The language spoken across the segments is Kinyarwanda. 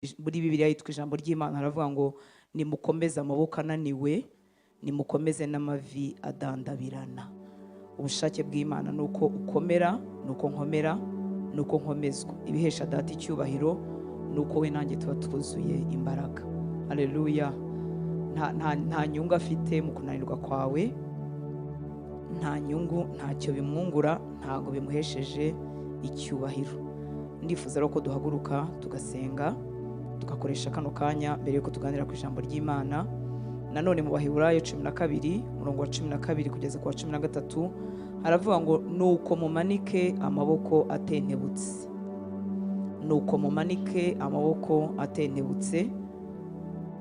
Muri Bibiliya yitwa Ijambo ry'Imana haravuga ngo: "Nimukomeze amaboko ananiwe, nimukomeze n'amavi adandabirana." Ubushake bw'Imana ni uko ukomera, ni uko nkomera, ni uko nkomezwa. Ibihesha Data icyubahiro ni uko we nanjye tuba twuzuye imbaraga. Haleluya! Nta nyungu afite mu kunanirwa kwawe, nta nyungu, ntacyo bimwungura, ntabwo bimuhesheje icyubahiro. Ndifuza rero ko duhaguruka tugasenga, tugakoresha kano kanya mbere yuko tuganira ku ijambo ry'Imana. Nanone mu Baheburayo 12, umurongo wa 12 kugeza ku wa 13, haravuga ngo: "Nuko mumanike amaboko atentebutse, nuko mumanike amaboko atentebutse,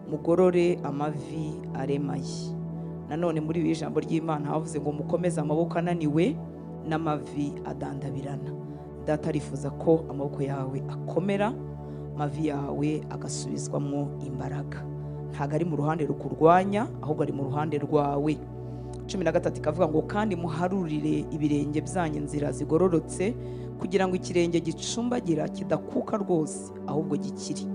mugorore amavi aremaye." Nanone muri ibi ijambo ry'Imana havuze ngo: "Mukomeze amaboko ananiwe n'amavi adandabirana." Data arifuza ko amaboko yawe akomera, amavi yawe agasubizwamo imbaraga. Ntabwo ari mu ruhande rukurwanya, ahubwo ari mu ruhande rwawe. 13 ikavuga ngo: "Kandi muharurire ibirenge byanyu inzira zigororotse, kugira ngo ikirenge gicumbagira kidakuka rwose, ahubwo gikire."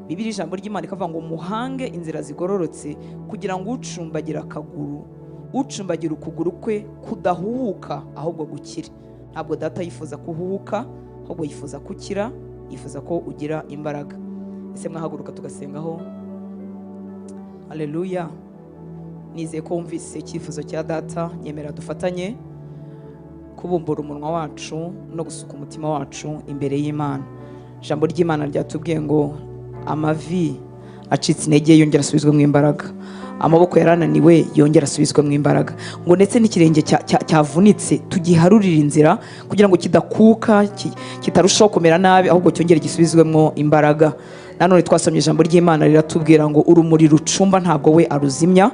Bibiliya ijambo ry'Imana ikavuga ngo: "Muhange inzira zigororotse, kugira ngo ucumbagira akaguru, ucumbagira ukuguru kwe kudahuhuka, ahubwo gukire." Ntabwo Data yifuza kuhuhuka, ahubwo yifuza gukira, yifuza ko ugira imbaraga. Ese mwahaguruka tugasengaho? Haleluya! Nizeye ko wumvise icyifuzo cya Data. Nyemera dufatanye kubumbura umunwa wacu no gusuka umutima wacu imbere y'Imana. Ijambo ry'Imana ryatubwiye ngo amavi acitse intege yongera asubizwe mu imbaraga, amaboko yarananiwe yongera asubizwe mu imbaraga, ngo ndetse n'ikirenge cyavunitse tugiharurire inzira kugira ngo kidakuka, kitarushaho kumera nabi, ahubwo cyongere gisubizwemo imbaraga. Nanone twasomye ijambo ry'Imana riratubwira ngo urumuri rucumba ntabwo we aruzimya,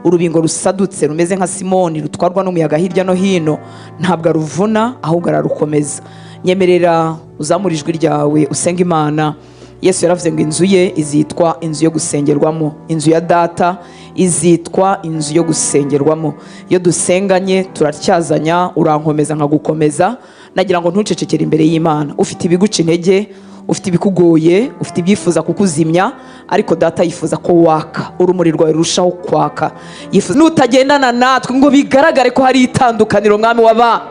urubingo rusadutse rumeze nka Simoni rutwarwa n'umuyaga hirya no hino ntabwo aruvuna, ahubwo ararukomeza. Nyemerera uzamure ijwi ryawe usenga Imana. Yesu yaravuze ngo inzu ye izitwa inzu yo gusengerwamo, inzu ya Data izitwa inzu yo gusengerwamo. Iyo dusenganye turatyazanya, urankomeza nkagukomeza. Nagira ngo ntucecekere imbere y'Imana. Ufite ibiguca intege, ufite ibikugoye, ufite ibyifuza kukuzimya, ariko Data yifuza ko waka, urumuri rwawe rurushaho kwaka. Yifuza nutagendana natwe ngo bigaragare ko hari itandukaniro, Mwami w'abami,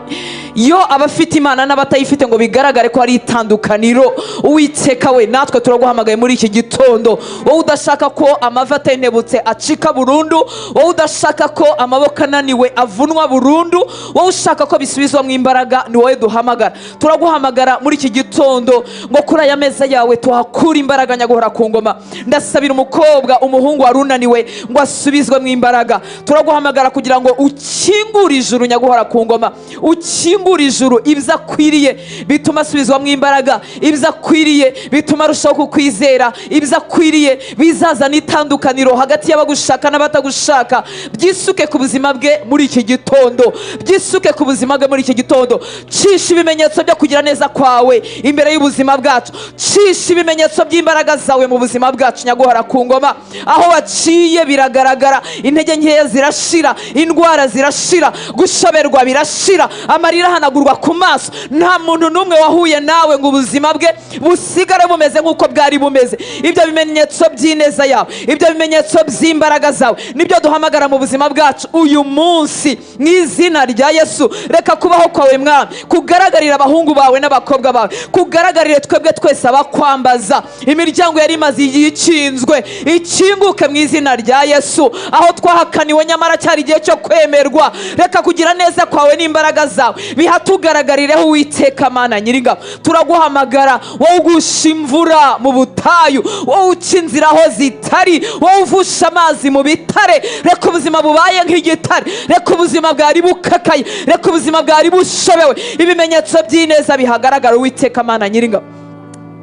yo abafite Imana n'abatayifite, ngo bigaragare ko hari itandukaniro. Uwiteka we, natwe turaguhamagaye muri iki gitondo, wowe udashaka ko amavi atentebutse acika burundu, wowe udashaka ko amaboko ananiwe avunwa burundu, wowe ushaka ko bisubizwamo imbaraga, ni wowe duhamagara. Turaguhamagara muri iki gitondo ngo kuri aya meza yawe tuhakure imbaraga. Nyaguhora ku ngoma, ndasabira umukobwa, umuhungu wari unaniwe ngo asubizwe mu imbaraga. Turaguhamagara kugira ngo ukingure ijuru, Nyaguhora ku ngoma, ukingure ijuru, ibyo akwiriye bituma asubizwamo imbaraga, ibyo akwiriye bituma arushaho kukwizera, ibyo akwiriye bizazana itandukaniro hagati y'abagushaka n'abatagushaka, byisuke ku buzima bwe muri iki gitondo, byisuke ku buzima bwe muri iki gitondo. Cisha ibimenyetso byo kugira neza kwawe imbere y'ubuzima bwacu, cisha ibimenyetso by'imbaraga zawe mu buzima bwacu, Nyaguhora ku ngoma. Aho waciye biragaragara, intege nkeya zirashira, indwara zirashira, gushoberwa birashira, amarira ahanagurwa ku maso. Nta muntu n'umwe wahuye nawe ngo ubuzima bwe busigare bumeze nk'uko bwari bumeze. Ibyo bimenyetso by'ineza yawe, ibyo bimenyetso by'imbaraga zawe, nibyo duhamagara mu buzima bwacu uyu munsi mu izina rya Yesu. Reka kubaho kwawe, Mwami, kugaragarira abahungu bawe n'abakobwa bawe, kugaragarire twebwe twese abakwambaza. Imiryango yari imaze igihe ikinzwe ikinguke mu izina rya Yesu. Aho twahakaniwe nyamara cyari igihe cyo kwemerwa, reka kugira neza kwawe n'imbaraga zawe bihatugaragaririreho. Uwiteka Mana Nyiringabo, turaguhamagara, wowe ugusha imvura mu butayu, wowe uca inzira aho zitari, wowe uvusha amazi mu bitare, reka ubuzima bubaye nk'igitare, reka ubuzima bwari bukakaye, reka ubuzima bwari bushobewe, ibimenyetso by'ineza bihagaragara. Uwiteka Mana Nyiringabo,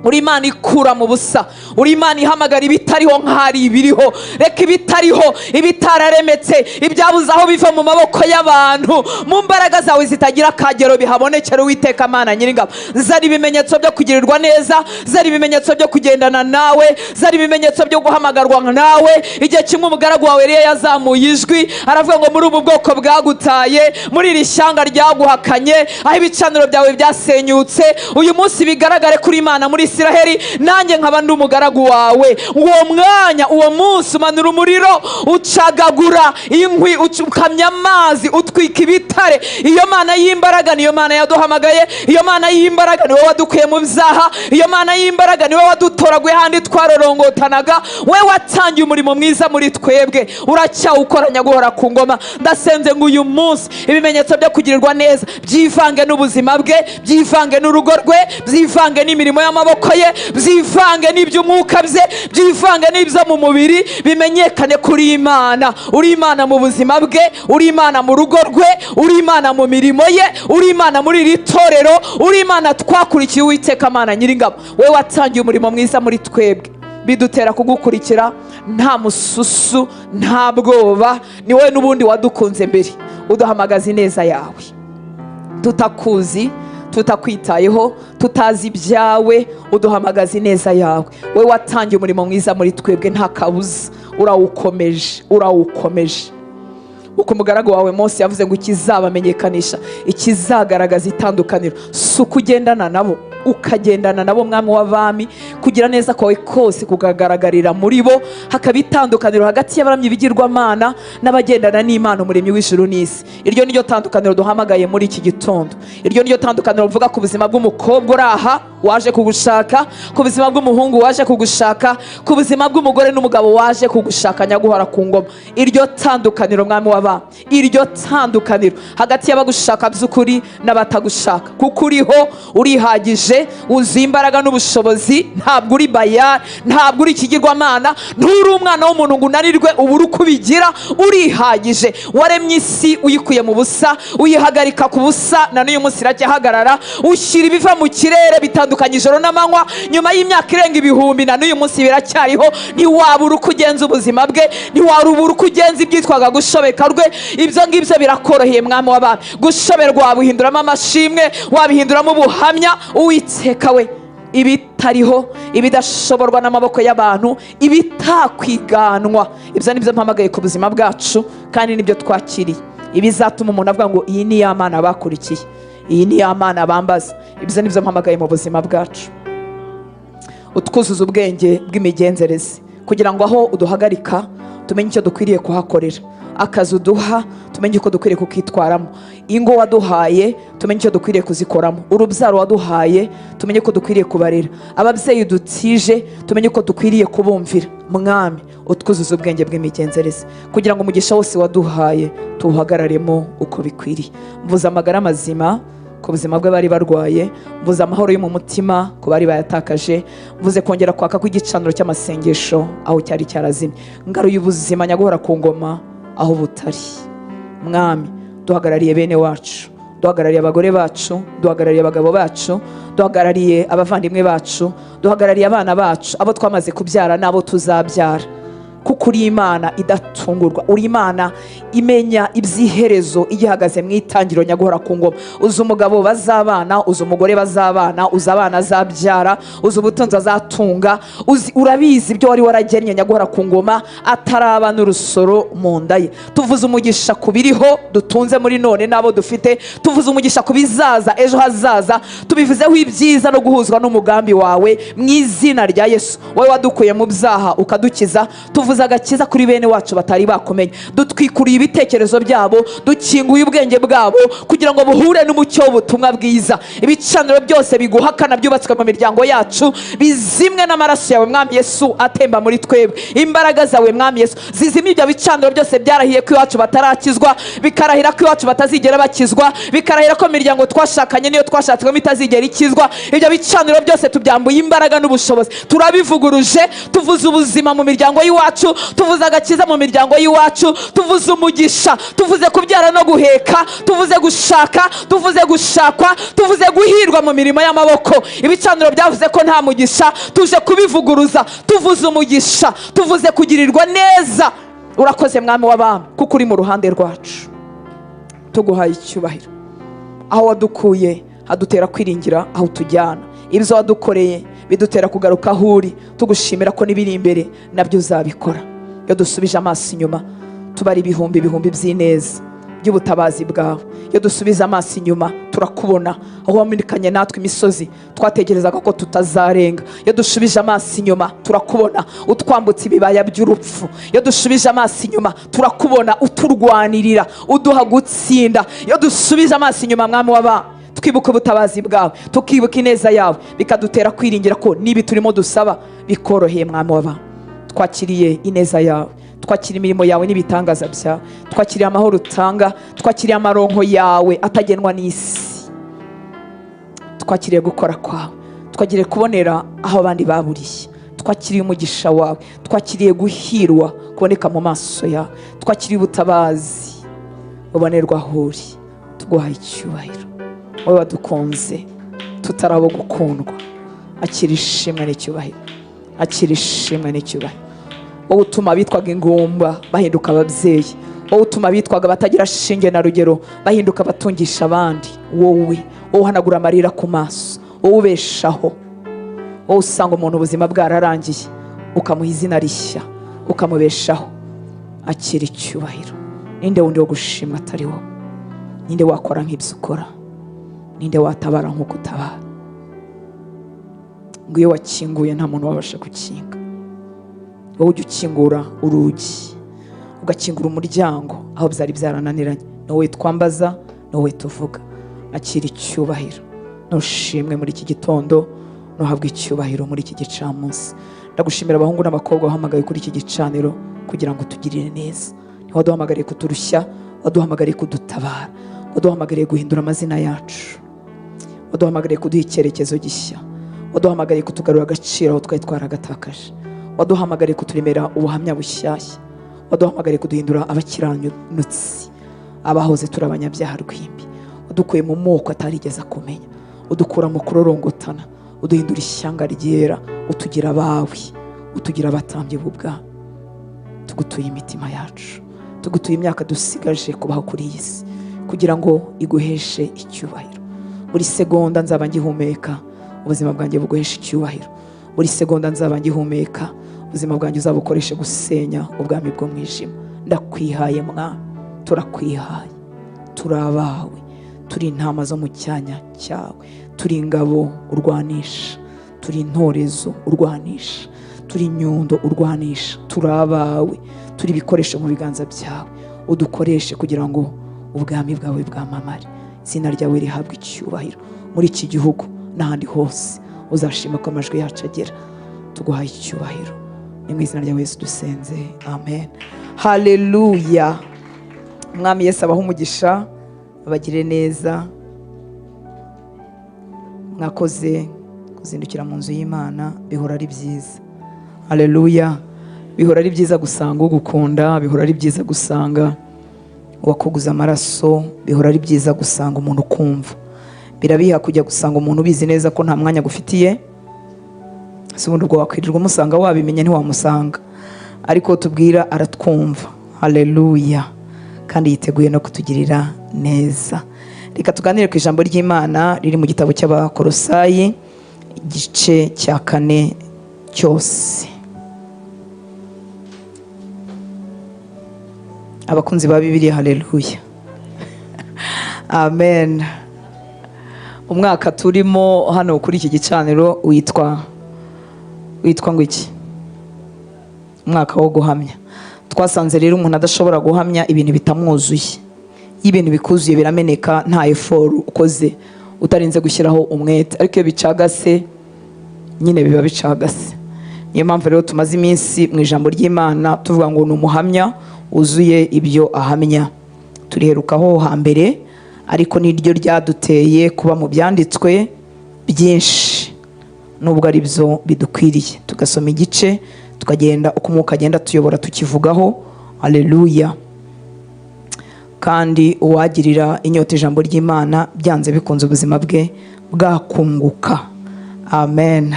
uri Imana ikura mu busa, uri Imana ihamagara ibitariho nk'ahari ibiriho. Reka ibitariho, ibitararemetse, ibyabuze aho biva mu maboko y'abantu, mu mbaraga zawe zitagira akagero bihabonekera. Uwiteka Mana Nyiringabo, zari ibimenyetso byo kugirirwa neza, zari ibimenyetso byo kugendana nawe, zari ibimenyetso byo guhamagarwa nawe. Igihe kimwe umugaragu wawe Eliya yazamuye ijwi aravuga ngo: "Muri ubu bwoko bwagutaye, muri iri shyanga ryaguhakanye, aho ibicaniro byawe byasenyutse, uyu munsi bigaragare kuri Imana muri w'Isiraheli, nanjye nkaba ndi umugaragu wawe. Uwo mwanya, uwo munsi, umanura umuriro, ucagagura inkwi, ukamya amazi, utwika ibitare. Iyo Mana y'imbaraga niyo Mana yaduhamagaye. Iyo Mana y'imbaraga niwe wadukuye mu byaha. Iyo Mana y'imbaraga niwe wadutoraguye handi twarorongotanaga. We watangiye umurimo mwiza muri twebwe, uracyawukoranya guhora ku ngoma. Ndasenze ngo uyu munsi ibimenyetso byo kugirirwa neza byivange n'ubuzima bwe, byivange n'urugo rwe, byivange n'imirimo y'amaboko ye, byivange n'iby'umwuka bye, byivange n'ibyo mu mubiri, bimenyekane kuri Imana. Uri Imana mu buzima bwe, uri Imana mu rugo rwe, uri Imana mu mirimo ye, uri Imana muri iri torero, uri Imana twakurikiye. Uwiteka Mana Nyiringabo, wowe watangiye umurimo mwiza muri twebwe, bidutera kugukurikira nta mususu, nta bwoba. Ni wowe n'ubundi wadukunze mbere, uduhamagaza ineza yawe tutakuzi, tutakwitayeho, tutazi ibyawe, uduhamagaza ineza yawe. Wowe watangiye umurimo mwiza muri twebwe, nta kabuza urawukomeje, urawukomeje. Uko umugaragu wawe Mose yavuze ngo ikizabamenyekanisha, ikizagaragaza itandukaniro, si uko ugendana nabo, ukagendana nabo, Mwami w'abami, kugira neza kwawe kose kukagaragarira muri bo, hakaba itandukaniro hagati y'abaramya ibigirwamana n'abagendana n'Imana Umuremyi w'ijuru n'isi. Iryo ni ryo tandukaniro duhamagaye muri iki gitondo. Iryo ni ryo tandukaniro mvuga ku buzima bw'umukobwa uri aha waje kugushaka, ku buzima bw'umuhungu waje kugushaka, ku buzima bw'umugore n'umugabo waje kugushaka, nyaguhora ku ngoma. Iryo tandukaniro, Mwami w'abami, iryo tandukaniro hagati y'abagushaka by'ukuri n'abatagushaka, kuko uriho, urihagije, wuzuye imbaraga n'ubushobozi. Ntabwo uri Bayari, ntabwo uri ikigirwamana, nturi umwana w'umuntu ngo unanirwe ubure uko ubigira. Urihagije, waremye isi uyikuye mu busa, uyihagarika ku busa, na n'uyu munsi iracyahagarara. Ushyira ibiva mu kirere bitandukanye ijoro n'amanywa, nyuma y'imyaka irenga ibihumbi, na n'uyu munsi biracyariho. Ntiwabura uko ugenza ubuzima bwe, ntiwarubura uko ugenza ibyitwaga gushobeka rwe. Ibyo ngibyo birakoroheye, Mwami w'abami. Gushoberwa wabihinduramo amashimwe, wabihinduramo ubuhamya. Uwiteka we, ibitariho, ibidashoborwa n'amaboko y'abantu, ibitakwiganwa, ibyo ni byo mpamagaye ku buzima bwacu, kandi nibyo twakiriye, ibizatuma umuntu avuga ngo iyi ni ya Mana bakurikiye, iyi ni ya Mana bambaza. Ibyo ni byo mpamagaye mu buzima bwacu. Utwuzuza ubwenge bw'imigenzereze, kugira ngo aho uduhagarika tumenye icyo dukwiriye kuhakorera, akazi uduha tumenye uko dukwiriye kukitwaramo, ingo waduhaye tumenye icyo dukwiriye kuzikoramo, urubyaro waduhaye tumenye ko dukwiriye kubarera, ababyeyi dutije tumenye ko dukwiriye kubumvira. Mwami, utwuzuza ubwenge bw'imigenzereze, kugira ngo umugisha wose waduhaye tuwuhagararemo uko bikwiriye. Mvuze amagara mazima ku buzima bw'abari barwaye, mvuze amahoro yo mu mutima ku bari bayatakaje, mvuze kongera kwaka kw'igicaniro cy'amasengesho aho cyari cyarazimye. Ngaruye ubuzima, nyaguhora ku ngoma, aho butari. Mwami, duhagarariye bene wacu, duhagarariye abagore bacu, duhagarariye abagabo bacu, duhagarariye abavandimwe bacu, duhagarariye abana bacu, abo twamaze kubyara n'abo tuzabyara, kuko uri Imana idatungurwa, uri Imana imenya iby'iherezo igihagaze mu itangiriro. Nyaguhora ku ngoma, uzi umugabo bazabana, uzi umugore bazabana, uzi abana azabyara, uzi ubutunzi azatunga, uzi, urabizi ibyo wari waragennye, nyaguhora ku ngoma, ataraba n'urusoro mu nda ye. Tuvuze umugisha ku biriho dutunze muri none n'abo dufite, tuvuze umugisha ku bizaza ejo hazaza, tubivuzeho ibyiza no guhuzwa n'umugambi wawe mu izina rya Yesu. Wowe wadukuye mu byaha ukadukiza, tuvuze agakiza kuri bene wacu batari bakumenya. Dutwikuriye ibitekerezo byabo, dukinguye ubwenge bwabo kugira ngo buhure n'umucyo w'ubutumwa bwiza. Ibicaniro byose biguhakana byubatswe mu miryango yacu bizimwe n'amaraso yawe, Mwami Yesu, atemba muri twebwe. Imbaraga zawe, Mwami Yesu, zizimye ibyo bicaniro byose byarahiye ko iwacu batarakizwa, bikarahira ko iwacu batazigera bakizwa, bikarahira ko imiryango twashakanye niyo twashatswemo itazigera ikizwa. Ibyo bicaniro byose tubyambuye imbaraga n'ubushobozi, turabivuguruje. Tuvuze ubuzima mu miryango y'iwacu, tuvuze agakiza mu miryango y'iwacu, tuvuze umugisha, tuvuze kubyara no guheka, tuvuze gushaka, tuvuze gushakwa, tuvuze guhirwa mu mirimo y'amaboko. Ibicaniro byavuze ko nta mugisha, tuje kubivuguruza. Tuvuze umugisha, tuvuze kugirirwa neza. Urakoze, Mwami w'abami, kuko uri mu ruhande rwacu. Tuguhaye icyubahiro. Aho wadukuye hadutera kwiringira aho tujyana. Ibyo wadukoreye bidutera kugaruka aho uri, tugushimira ko n'ibiri imbere nabyo uzabikora. Iyo dusubije amaso inyuma, tubara ibihumbi ibihumbi by'ineza. By'ubutabazi bwawe. Iyo dusubiza amaso inyuma, turakubona aho wamenekanye natwe imisozi twatekerezaga ko tutazarenga. Iyo dushubije amaso inyuma, turakubona utwambutse ibibaya by'urupfu. Iyo dushubije amaso inyuma, turakubona uturwanirira, uduha gutsinda. Iyo dusubije amaso inyuma, Mwami w'abami, twibuka ubutabazi bwawe, tukibuka ineza yawe, bikadutera kwiringira ko n'ibi turimo dusaba bikoroheye. Mwami w'abami, twakiriye ineza yawe, twakira imirimo yawe n'ibitangaza byawe, twakiriye amahoro utanga, twakiriye amaronko yawe atagenwa n'isi, twakiriye gukora kwawe, twakiriye kubonera aho abandi baburiye, twakiriye umugisha wawe, twakiriye guhirwa kuboneka mu maso yawe, twakiriye ubutabazi bubonerwa aho uri. Tuguhaye icyubahiro, wowe wadukunze tutari abo gukundwa. Akira ishimwe n'icyubahiro, akira ishimwe n'icyubahiro, wowe utuma abitwaga ingumba bahinduka ababyeyi, wowe utuma abitwaga batagira shinge na rugero bahinduka abatungisha abandi, wowe uhanagura amarira ku maso, wowe ubeshaho, wowe usanga umuntu ubuzima bwararangiye ukamuha izina rishya, ukamubeshaho, akira icyubahiro. Ninde wundi wo gushimwa atari wowe? Ninde wakora nk'ibyo ukora? Ninde watabara nk'uko utabara? Ngo iyo wakinguye, nta muntu wabasha gukinga. Wowe ujya ukingura urugi, ugakingura umuryango aho byari byarananiranye, ni wowe twambaza, ni wowe tuvuga. Akira icyubahiro, nushimwe muri iki gitondo, nuhabwe icyubahiro muri iki gicamunsi. Ndagushimira abahungu n'abakobwa wahamagaye kuri iki gicaniro kugira ngo tugirire neza. Ntiwaduhamagariye kuturushya, waduhamagariye kudutabara, waduhamagariye guhindura amazina yacu, waduhamagariye kuduha icyerekezo gishya, waduhamagariye kutugarura agaciro aho twari twaragatakaje, waduhamagariye kuturemera ubuhamya bushyashya, waduhamagariye kuduhindura abakiranutsi abahoze turi abanyabyaha rwimbi. Wadukuye mu moko atarigeze akumenya, udukura mu kurorongotana, uduhindura ishyanga ryera, utugira abawe, utugira abatambyi b'ubwami. Tugutuye imitima yacu, tugutuye imyaka dusigaje kubaho kuri iyi si kugira ngo iguheshe icyubahiro. Buri segonda nzaba ngihumeka, ubuzima bwanjye buguheshe icyubahiro. Buri segonda nzaba ngihumeka, ubuzima bwanjye uzabukoreshe gusenya ubwami bw'umwijima. Ndakwihaye, Mwami, turakwihaye, turi abawe, turi intama zo mu cyanya cyawe, turi ingabo urwanisha, turi intorezo urwanisha, turi inyundo urwanisha. Turi abawe, turi ibikoresho mu biganza byawe. Udukoreshe kugira ngo ubwami bwawe bwamamare, izina ryawe rihabwe icyubahiro muri iki gihugu n'ahandi hose uzashima ko amajwi yacu agera. Tuguhaye icyubahiro, ni mu izina rya Yesu dusenze, amen. Haleluya! Umwami Yesu abahe umugisha, abagire neza. Mwakoze kuzindukira mu nzu y'Imana, bihora ari byiza. Haleluya! Bihora ari byiza gusanga ugukunda, bihora ari byiza gusanga uwakuguza amaraso, bihora ari byiza gusanga umuntu ukumva. Birabiha kujya gusanga umuntu ubizi neza ko nta mwanya agufitiye. Si ubundi ubwo wakwirirwa umusanga? Wabimenya ntiwamusanga, ariko tubwira aratwumva. Haleluya! Kandi yiteguye no kutugirira neza. Reka tuganire ku ijambo ry'Imana riri mu gitabo cy'Abakorosayi, igice cya 4 cyose. Abakunzi ba Bibiliya, haleluya, amen. Umwaka turimo hano kuri iki gicaniro witwa ngo iki? Umwaka wo guhamya. Twasanze rero umuntu adashobora guhamya ibintu bitamwuzuye. Iyo ibintu bikuzuye, birameneka nta effort ukoze, utarinze gushyiraho umwete, ariko iyo bicagase nyine biba bicagase. Niyo mpamvu rero tumaze iminsi mu ijambo ry'Imana tuvuga ngo ni umuhamya wuzuye ibyo ahamya. Turiherukaho hambere, ariko niryo ryaduteye kuba mu byanditswe byinshi, nubwo ari byo bidukwiriye, tugasoma igice, tukagenda uko Umwuka agenda tuyobora, tukivugaho. Aleluya! Kandi uwagirira inyota ijambo ry'Imana, byanze bikunze ubuzima bwe bwakunguka. Amen.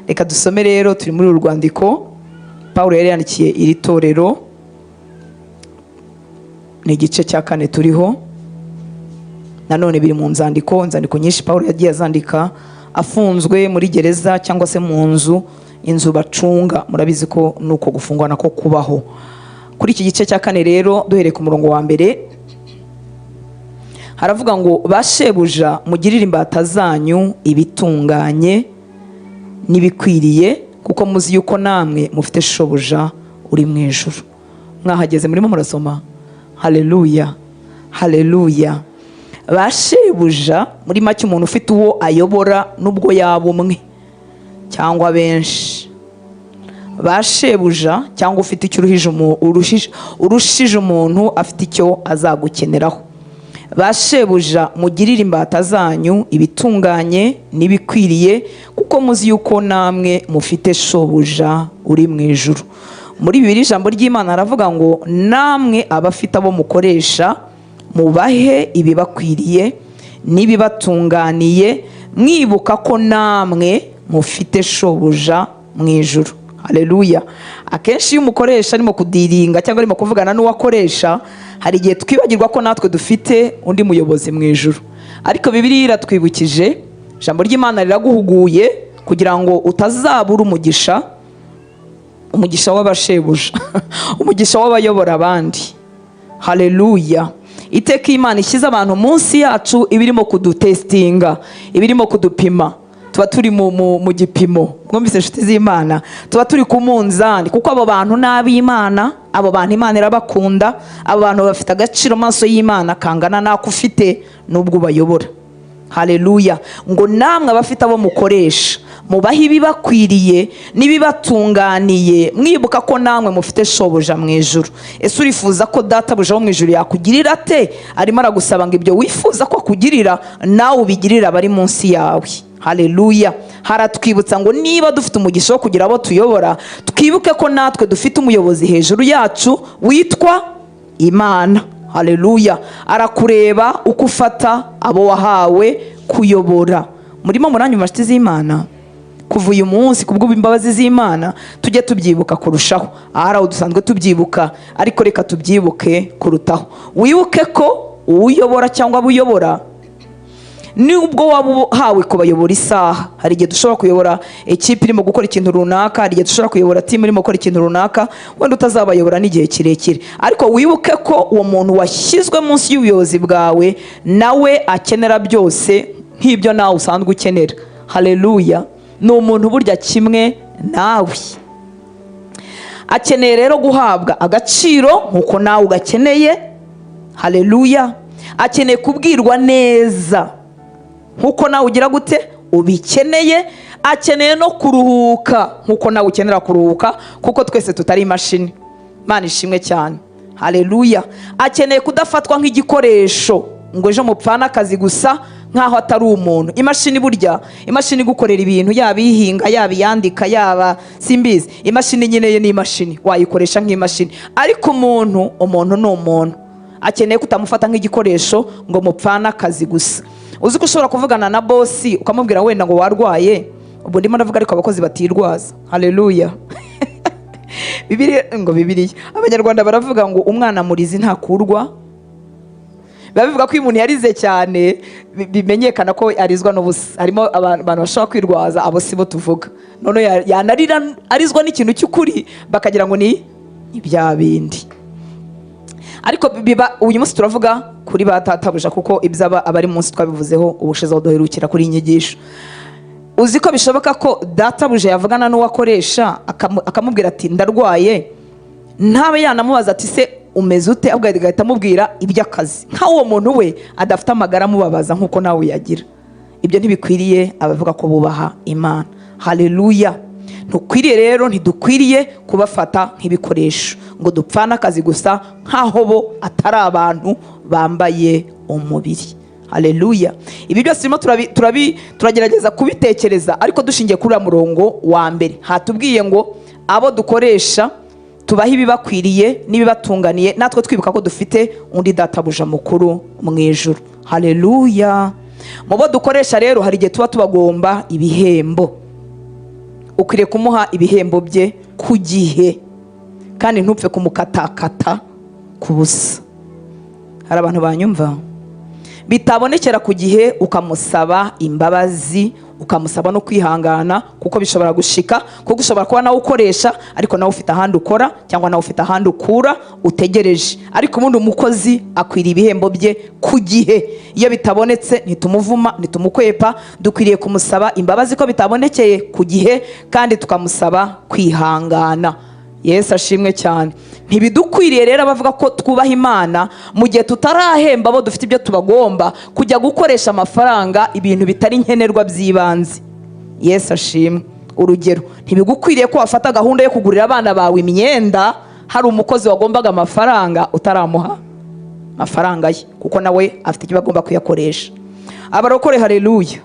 Reka dusome rero. Turi muri uru rwandiko Paul yari yandikiye iri torero, ni igice cya 4 turiho. Nanone biri mu nzandiko nyinshi Paul yagiye azandika afunzwe muri gereza cyangwa se mu nzu, inzu bacunga. Murabizi ko nuko gufungwa nako kubaho. Kuri iki gice cya 4 rero, duhereye ku murongo wa mbere. Haravuga ngo: "Ba shebuja, mugirire imbata zanyu ibitunganye n'ibikwiriye, kuko muzi yuko namwe mufite shobuja uri mu ijuru." Mwahageze? Murimo murasoma? Haleluya, haleluya. Ba shebuja, muri make umuntu ufite uwo ayobora, nubwo yaba umwe cyangwa benshi, ba shebuja cyangwa ufite icyo urushije umuntu, afite icyo azagukeneraho. Ba shebuja, mugirire imbata zanyu ibitunganye n'ibikwiriye, kuko muzi yuko namwe mufite shobuja uri mu ijuru. Muri bibiri ijambo ry'Imana aravuga ngo: "Namwe abafite abo mukoresha, mubahe ibibakwiriye n'ibibatunganiye, mwibuka ko namwe mufite shobuja mu ijuru." Haleluya. Akenshi iyo umukoresha arimo kudealinga cyangwa arimo kuvugana n'uwo akoresha, hari igihe twibagirwa ko natwe dufite undi muyobozi mu ijuru. Ariko Bibiliya iratwibukije, ijambo ry'Imana riraguhuguye kugira ngo utazabura umugisha, umugisha w'abashebuja, umugisha w'abayobora abandi. Haleluya. Iteka iyo Imana ishyize abantu munsi yacu, iba irimo kudutestinga, iba irimo kudupima. Tuba turi mu gipimo. Mwumvise, inshuti z'Imana? Tuba turi ku munzani, kuko abo bantu ni ab'Imana. Abo bantu Imana irabakunda. Abo bantu bafite agaciro mu maso y'Imana kangana n'ako ufite n'ubwo ubayobora. Haleluya. Ngo: "Namwe abafite abo mukoresha, mubahe ibibakwiriye n'ibibatunganiye, mwibuka ko namwe mufite shobuja mu ijuru." Ese urifuza ko databuja wo mu ijuru yakugirira ate? Arimo aragusaba ngo ibyo wifuza ko akugirira, nawe ubigirire abari munsi yawe. Haleluya. Haratwibutsa ngo niba dufite umugisha wo kugira abo tuyobora, twibuke ko natwe dufite umuyobozi hejuru yacu witwa Imana. Haleluya. Arakureba uko ufata abo wahawe kuyobora. Murimo muranyumva, nshuti z'Imana? Kuva uyu munsi, kubw'imbabazi z'Imana, tujye tubyibuka kurushaho. Ahari aho dusanzwe tubyibuka, ariko reka tubyibuke kurutaho. Wibuke ko uwuyobora cyangwa abo uyobora, nubwo waba uhawe kubayobora isaha, hari igihe dushobora kuyobora ikipe irimo gukora ikintu runaka, hari igihe dushobora kuyobora team irimo gukora ikintu runaka, wenda utazabayobora n'igihe kirekire, ariko wibuke ko uwo muntu washyizwe munsi y'ubuyobozi bwawe nawe akenera byose nk'ibyo nawe usanzwe ukenera. Haleluya. Ni umuntu burya kimwe nawe. Akeneye rero guhabwa agaciro nk'uko nawe ugakeneye. Haleluya. Akeneye kubwirwa neza nk'uko nawe ugira gute ubikeneye. Akeneye no kuruhuka nk'uko nawe ukenera kuruhuka, kuko twese tutari imashini. Imana ishimwe cyane. Haleluya. Akeneye kudafatwa nk'igikoresho ngo ejo mupfane akazi gusa, nk'aho atari umuntu. Imashini burya, imashini igukorera ibintu, yaba ihinga, yaba iyandika, yaba simbizi, imashini nyine ye ni imashini, wayikoresha nk'imashini. Ariko umuntu, umuntu ni umuntu. Akeneye kutamufata nk'igikoresho ngo mupfane akazi gusa. Uzi ko ushobora kuvugana na boss ukamubwira wenda ngo warwaye? Ubwo ndimo ndavuga ariko abakozi batirwaza. Haleluya. Bibiliya ngo, Bibiliya, Abanyarwanda baravuga ngo: "Umwana murizi ntakurwa." Biba bivuga ko iyo umuntu yarize cyane, bimenyekana ko arizwa n'ubusa. Harimo abantu bashobora kwirwaza, abo si bo tuvuga. Noneho yanarira arizwa n'ikintu cy'ukuri, bakagira ngo ni ibya bindi. Ariko biba, uyu munsi turavuga kuri ba databuja, kuko iby'aba abari munsi twabivuzeho ubushize aho duherukira kuri iyi nyigisho. Uzi ko bishoboka ko databuja yavugana n'uwo akoresha, akamubwira ati: "Ndarwaye," ntabe yanamubaza ati: "Se umeze ute?" Ahubwo agahita amubwira iby'akazi, nk'aho uwo muntu we adafite amagara amubabaza nk'uko nawe uyagira. Ibyo ntibikwiriye abavuga ko bubaha Imana. Haleluya. Ntukwiriye rero, ntidukwiriye kubafata nk'ibikoresho ngo dupfane akazi gusa, nk'aho bo atari abantu bambaye umubiri. Haleluya. Ibi byose turimo turagerageza kubitekereza, ariko dushingiye kuri uriya murongo wa mbere. Hatubwiye ngo abo dukoresha tubahe ibibakwiriye n'ibibatunganiye, natwe twibuka ko dufite undi databuja mukuru mu ijuru. Haleluya. Mu bo dukoresha rero, hari igihe tuba tubagomba ibihembo. Ukwiriye kumuha ibihembo bye ku gihe, kandi ntupfe kumukatakata ku busa. Hari abantu banyumva? Bitabonekera ku gihe, ukamusaba imbabazi. Ukamusaba no kwihangana, kuko bishobora gushika, kuko ushobora kuba nawe ukoresha, ariko nawe ufite ahandi ukora cyangwa nawe ufite ahandi ukura utegereje. Ariko ubundi umukozi akwiriye ibihembo bye ku gihe. Iyo bitabonetse, ntitumuvuma, ntitumukwepa. Dukwiriye kumusaba imbabazi ko bitabonekeye ku gihe, kandi tukamusaba kwihangana. Yesu ashimwe cyane. Ntibidukwiriye rero, abavuga ko twubaha Imana, mu gihe tutarahemba abo dufite ibyo tubagomba, kujya gukoresha amafaranga ibintu bitari nkenerwa by'ibanze. Yesu ashimwe. Urugero, ntibigukwiriye ko wafata gahunda yo kugurira abana bawe imyenda hari umukozi wagombaga amafaranga utaramuha amafaranga ye, kuko nawe afite icyo agomba kuyakoresha. Abarokore, haleluya,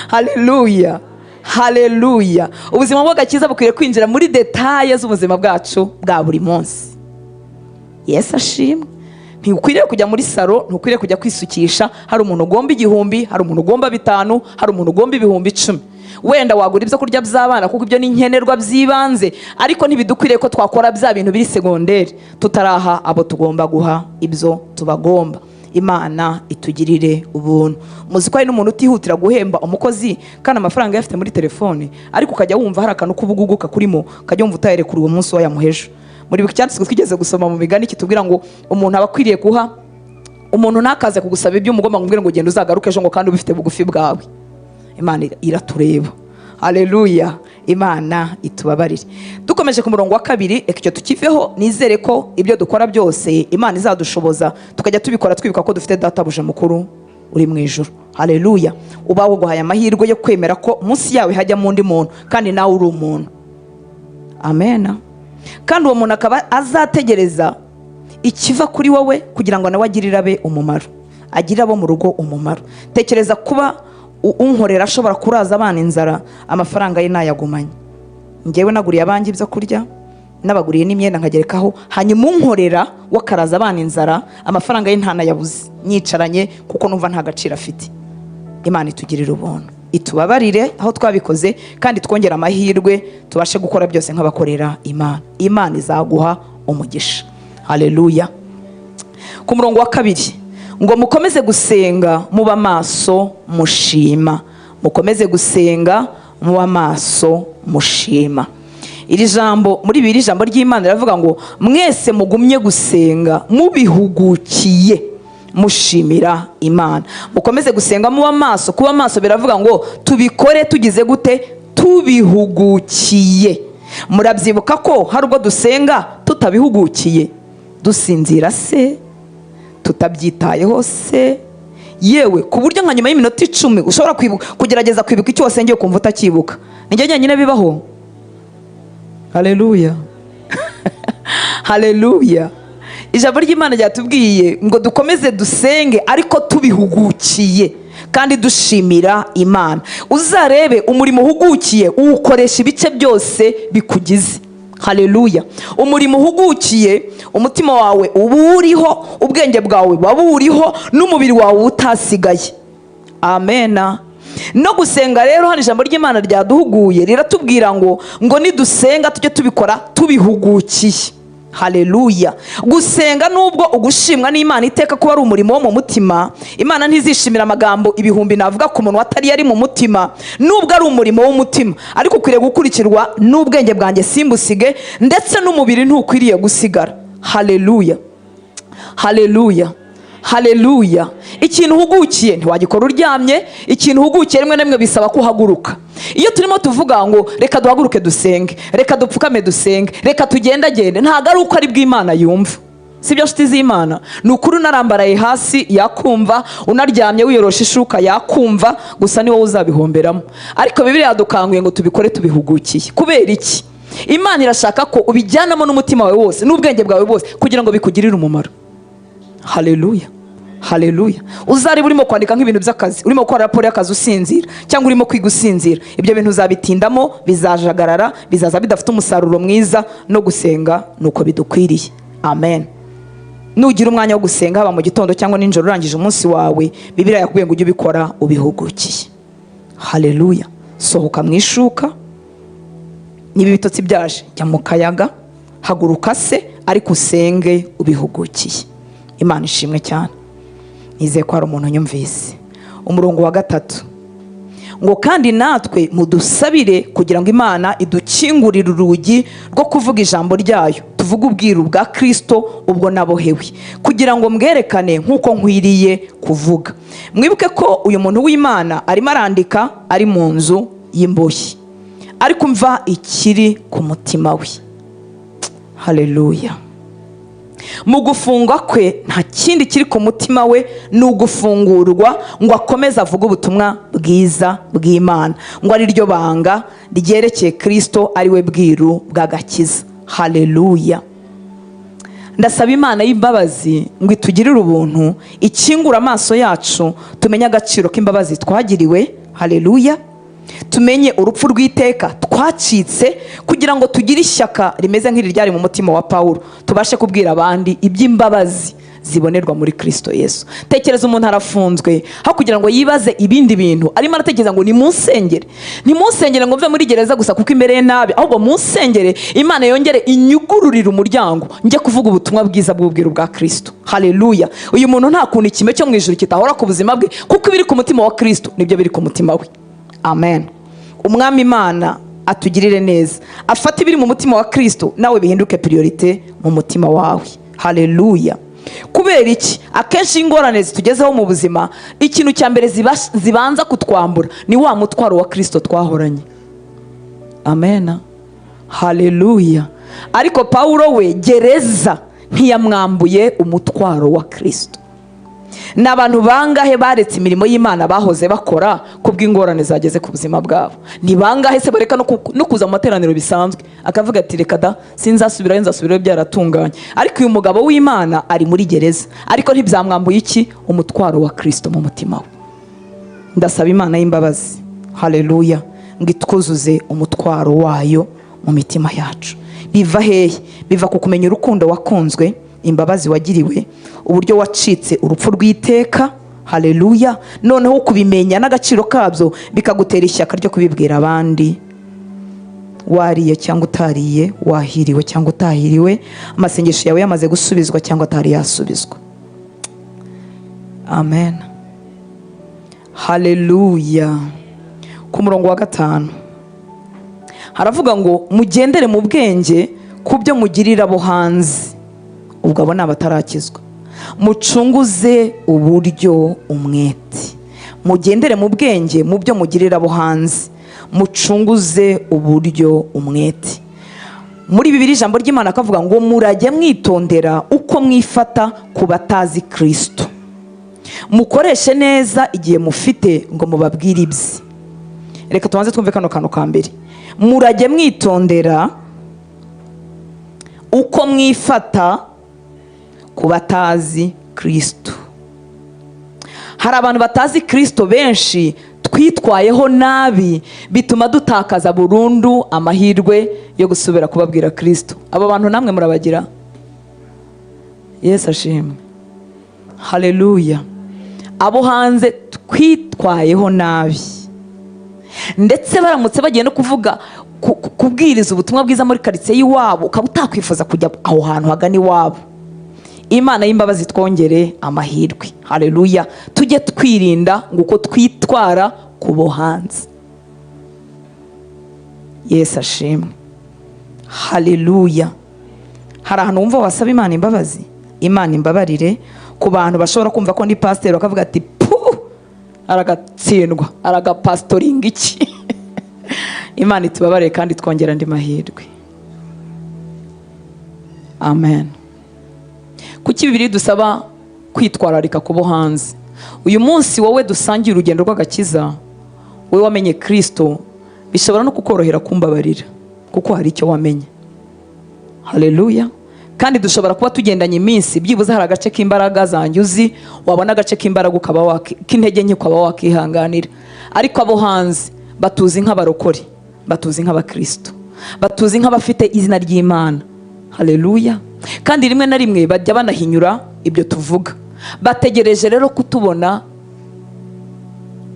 haleluya, haleluya! Ubuzima bw'agakiza bukwiriye kwinjira muri détails z'ubuzima bwacu bwa buri munsi. Yesu ashimwe. Ntiukwiriye kujya muri salon, ntukwiriye kujya kwisukisha hari umuntu ugomba 1000, hari umuntu ugomba 5, hari umuntu ugomba 10,000. Wenda wagura ibyo kurya by'abana, kuko ibyo ni nkenerwa by'ibanze, ariko ntibidukwiriye ko twakora bya bintu biri secondaire tutaraha abo tugomba guha ibyo tubagomba. Imana itugirire ubuntu. Muzi ko hari n'umuntu utihutira guhemba umukozi kandi amafaranga ayafite muri telefone, ariko ukajya wumva hari akantu k'ubugugu kakurimo, ukajya wumva utayerekura uwo munsi wayamuhejo. Muri icyanditswe twigeze gusoma mu Migani kitubwira ngo umuntu aba akwiriye guha umuntu, ntakaze kugusaba ibyo umugomba ngo ngo ugende uzagaruke ejo, ngo kandi ubifite bugufi bwawe. Imana iratureba. Haleluya! Imana itubabarire. Dukomeje ku murongo wa kabiri, reka icyo tukiveho. Nizere ko ibyo dukora byose Imana izadushoboza tukajya tubikora twibuka ko dufite Databuja mukuru uri mu ijuru. Haleluya! Uba waguhaye amahirwe yo kwemera ko munsi yawe hajyamo undi muntu, kandi nawe uri umuntu. Amena. Kandi uwo muntu akaba azategereza ikiva kuri wowe kugira ngo nawe agirire abe umumaro, agirire abo mu rugo umumaro. Tekereza kuba unkorera ashobora kuraza abana inzara, amafaranga ye nayagumanye. Ngewe naguriye abanjye ibyo kurya, nabaguriye n'imyenda nkagerekaho, hanyuma unkorera we akaraza abana inzara, amafaranga ye ntanayabuze, nyicaranye kuko numva nta gaciro afite. Imana itugirire ubuntu, itubabarire aho twabikoze, kandi twongere amahirwe tubashe gukora byose nk'abakorera Imana. Imana izaguha umugisha. Haleluya! Ku murongo wa kabiri ngo: "Mukomeze gusenga muba maso mushima." Mukomeze gusenga muba maso mushima. Iri jambo muri bibiri, ijambo ry'Imana riravuga ngo: "Mwese mugumye gusenga mubihugukiye, mushimira Imana." Mukomeze gusenga muba maso. Kuba maso biravuga ngo tubikore tugize gute? Tubihugukiye. Murabyibuka ko hari ubwo dusenga tutabihugukiye, dusinzira se, tutabyitayeho se, yewe ku buryo nka nyuma y'iminota 10 ushobora kugerageza kwibuka icyo wasengeye, ukumva utakibuka. Nijye njyenyine bibaho? Haleluya, haleluya! Ijambo ry'Imana ryatubwiye ngo dukomeze dusenge, ariko tubihugukiye kandi dushimira Imana. Uzarebe umurimo uhugukiye, uwukoresha ibice byose bikugize. Haleluya! Umurimo uhugukiye, umutima wawe uba uriho, ubwenge bwawe buba buriho, n'umubiri wawe utasigaye. Amena. No gusenga rero, hano ijambo ry'Imana ryaduhuguye, riratubwira ngo nidusenga tujye tubikora tubihugukiye. Haleluya! Gusenga, nubwo ugushimwa n'Imana iteka kuba ari umurimo wo mu mutima, Imana ntizishimira amagambo ibihumbi navuga ku munwa atari yari mu mutima. Nubwo ari umurimo w'umutima, ariko ukwiriye gukurikirwa n'ubwenge bwanjye, simbusige, ndetse n'umubiri ntukwiriye gusigara. Haleluya, haleluya, haleluya! Ikintu uhugukiye ntiwagikora uryamye. Ikintu uhugukiye rimwe na rimwe bisaba ko uhaguruka. Iyo turimo tuvuga ngo reka duhaguruke dusenge, reka dupfukame dusenge, reka tugendagende, ntabwo ari uko ari bw'Imana yumva. Si byo, nshuti z'Imana? Ni ukuri, unarambaraye hasi yakumva, unaryamye wiyorosha ishuka yakumva, gusa ni wowe uzabihomberamo. Ariko Bibiliya yadukanguye ngo tubikore tubihugukiye. Kubera iki? Imana irashaka ko ubijyanamo n'umutima wawe wose n'ubwenge bwawe bwose kugira ngo bikugirire umumaro. Haleluya, haleluya! Uzareba urimo kwandika nk'ibintu by'akazi, urimo gukora raporo y'akazi usinzira, cyangwa urimo kwiga usinzira, ibyo bintu uzabitindamo, bizajagarara, bizaza bidafite umusaruro mwiza. No gusenga ni uko bidukwiriye. Amen. Nugira umwanya wo gusenga, haba mu gitondo cyangwa nijoro urangije umunsi wawe, Bibiliya yakubwiye ngo ujye ubikora ubihugukiye. Haleluya! Sohoka mu ishuka. Niba ibitotsi byaje, jya mu kayaga, haguruka se, ariko usenge ubihugukiye. Imana ishimwe cyane. Nizeye ko hari umuntu unyumvise. Umurongo wa gatatu Ngo kandi natwe mudusabire kugira ngo Imana idukingurire urugi rwo kuvuga ijambo ryayo, tuvuge ubwiru bwa Kristo ubwo nabohewe, kugira ngo mbwerekane nk'uko nkwiriye kuvuga. Mwibuke ko uyu muntu w'Imana arimo arandika ari mu nzu y'imbohe, ariko umva ikiri ku mutima we. Haleluya! Mu gufungwa kwe nta kindi kiri ku mutima we, ni ugufungurwa ngo akomeze avuge ubutumwa bwiza bw'Imana, ngo ari ryo banga ryerekeye Kirisito, ari we bwiru bw'agakiza. Haleluya! Ndasaba Imana y'imbabazi ngo itugirire ubuntu, ikingure amaso yacu, tumenye agaciro k'imbabazi twagiriwe. Haleluya! Tumenye urupfu rw'iteka twacitse, kugira ngo tugire ishyaka rimeze nk'iri ryari mu mutima wa Pawulo, tubashe kubwira abandi iby'imbabazi zibonerwa muri Kirisito Yesu. Tekereza umuntu arafunzwe, aho kugira ngo yibaze ibindi bintu, arimo aratekereza ngo nimunsengere, nimunsengere ngo mve muri gereza gusa kuko imereye nabi, ahubwo munsengere Imana yongere inyugururire umuryango njye kuvuga ubutumwa bwiza bw'ubwiru bwa Kirisito. Haleluya! Uyu muntu nta kuntu ikime cyo mu ijuru kitahora ku buzima bwe, kuko ibiri ku mutima wa Kirisito nibyo biri ku mutima we. Amen. Umwami Imana atugirire neza, afate ibiri mu mutima wa Kirisito nawe bihinduke priorité mu mutima wawe. Haleluya! Kubera iki? Akenshi ingorane zitugezeho mu buzima, ikintu cya mbere zibanza kutwambura ni wa mutwaro wa Kirisito twahoranye. Amen, haleluya. Ariko Pawulo we, gereza ntiyamwambuye umutwaro wa Kirisito. Ni abantu bangahe baretse imirimo y'Imana bahoze bakora kubw'ingorane zageze ku buzima bwabo? Ni bangahe se bareka no kuza mu materaniro bisanzwe, akavuga ati: "Reka da, sinzasubirayo, nzasubirayo byaratunganye"? Ariko uyu mugabo w'Imana ari muri gereza, ariko ntibyamwambuye iki? Umutwaro wa Kirisito mu mutima we. Ndasaba Imana y'imbabazi, haleluya, ngo itwuzuze umutwaro wayo mu mitima yacu. Biva hehe? Biva ku kumenya urukundo wakunzwe, imbabazi wagiriwe, uburyo wacitse urupfu rw'iteka. Haleluya! Noneho kubimenya n'agaciro kabyo bikagutera ishyaka ryo kubibwira abandi, wariye cyangwa utariye, wahiriwe cyangwa utahiriwe, amasengesho yawe yamaze gusubizwa cyangwa atari yasubizwa. Amen, haleluya. Ku murongo wa 5 haravuga ngo: "Mugendere mu bwenge ku byo mugirira abo hanze," ubwo abo ni abatarakizwa, "mucunguze uburyo umwete." Mugendere mu bwenge mu byo mugirira abo hanze, mucunguze uburyo umwete. Muri Bibiri ijambo ry'Imana akavuga ngo: "Murajye mwitondera uko mwifata ku batazi Kirisito, mukoreshe neza igihe mufite ngo mubabwire ibye." Reka tubanze twumve kano kantu ka mbere: murajye mwitondera uko mwifata ku batazi Kirisito. Hari abantu batazi Kirisito benshi twitwayeho nabi, bituma dutakaza burundu amahirwe yo gusubira kubabwira Kirisito. Abo bantu namwe murabagira. Yesu ashimwe, haleluya. Abo hanze twitwayeho nabi, ndetse baramutse bagiye no kuvuga kubwiriza ubutumwa bwiza muri karitsiye y'iwabo, ukaba utakwifuza kujya aho hantu hagana iwabo. Imana y'imbabazi twongere amahirwe. Haleluya! Tujye twirinda ngo uko twitwara ku bo hanze. Yesu ashimwe, haleluya. Hari ahantu wumva wasaba Imana imbabazi: "Imana imbabarire ku bantu bashobora kumva ko ndi pasiteri, bakavuga ati: 'Pu, aragatsindwa, aragapasitoringa iki?'" Imana itubabarire kandi twongera andi mahirwe. Amen. Kuki Bibiri dusaba kwitwararika ku bo hanze? Uyu munsi wowe dusangiye urugendo rw'agakiza, wowe wamenye Kirisito, bishobora no kukorohera kumbabarira kuko hari icyo wamenye. Haleluya! Kandi dushobora kuba tugendanye iminsi, byibuze hari agace k'imbaraga zanjye uzi, wabona agace k'imbaraga ukaba k'intege nke ukaba wakihanganira. Ariko abo hanze batuzi nk'abarokore, batuzi nk'abakristo, batuzi nk'abafite izina ry'Imana. Haleluya! Kandi rimwe na rimwe bajya banahinyura ibyo tuvuga. Bategereje rero kutubona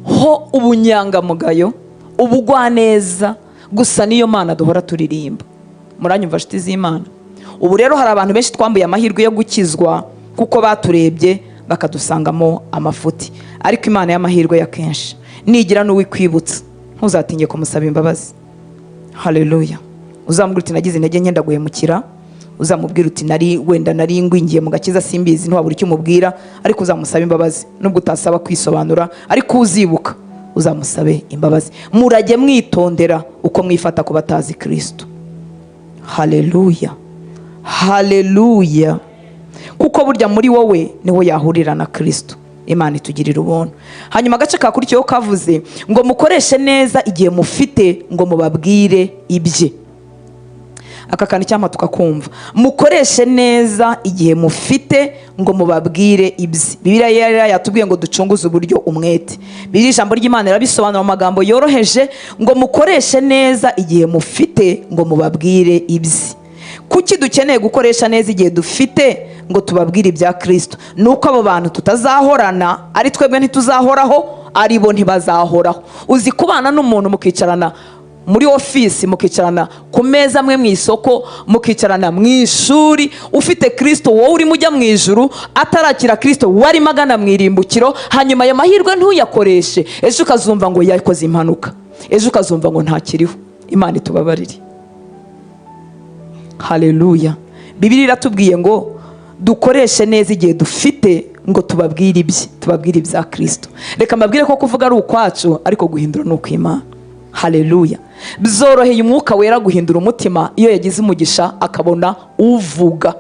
ho ubunyangamugayo, ubugwaneza gusa, niyo Mana duhora turirimba. Muranyumva, nshuti z'Imana? Ubu rero hari abantu benshi twambuye amahirwe yo gukizwa kuko baturebye bakadusangamo amafuti. Ariko Imana y'amahirwe ya kenshi Nigira n'uwikwibutsa, ntuzatinye kumusaba imbabazi. Haleluya! Uzamubwira uti: "Nagize intege nke, ndaguhemukira." Uzamubwira uti: "Nari wenda nari ngwingiye mu gakiza, simbizi." Ntiwabura icyo umubwira, ariko uzamusaba imbabazi. Nubwo utasaba kwisobanura, ariko uzibuka uzamusabe imbabazi. Murajye mwitondera uko mwifata ku batazi Kirisito. Haleluya, haleluya! Kuko burya muri wowe niho yahurira na Kirisito. Imana itugirira ubuntu. Hanyuma agace kakurikiyeho kavuze ngo mukoreshe neza igihe mufite ngo mubabwire ibye. Aka kantu icyampa tukakumva: mukoreshe neza igihe mufite ngo mubabwire ibye. Bibiliya yari yatubwiye ngo ducunguze uburyo umwete. Bibiliya, ijambo ry'Imana, irabisobanura mu magambo yoroheje ngo mukoreshe neza igihe mufite ngo mubabwire ibye. Kuki dukeneye gukoresha neza igihe dufite ngo tubabwire ibya Kirisito? Ni uko abo bantu tutazahorana. Ari twebwe ntituzahoraho, ari bo ntibazahoraho. Uzi kubana n'umuntu, mukicarana muri ofisi, mukicarana ku meza amwe mu isoko, mukicarana mu ishuri, ufite Kirisito, wowe urimo ujya mu ijuru, atarakira Kirisito, warimo agana mu irimbukiro, hanyuma ayo mahirwe ntuyakoreshe? Ejo ukazumva ngo yakoze impanuka, ejo ukazumva ngo ntakiriho. Imana itubabarire. Haleluya! Bibiliya iratubwiye ngo dukoreshe neza igihe dufite ngo tubabwire ibye, tubabwire ibya Kirisito. Reka mbabwire ko kuvuga ari ukwacu, ariko guhindura ni ukw'Imana. Haleluya! Byoroheye Umwuka Wera guhindura umutima iyo yagize umugisha akabona uvuga.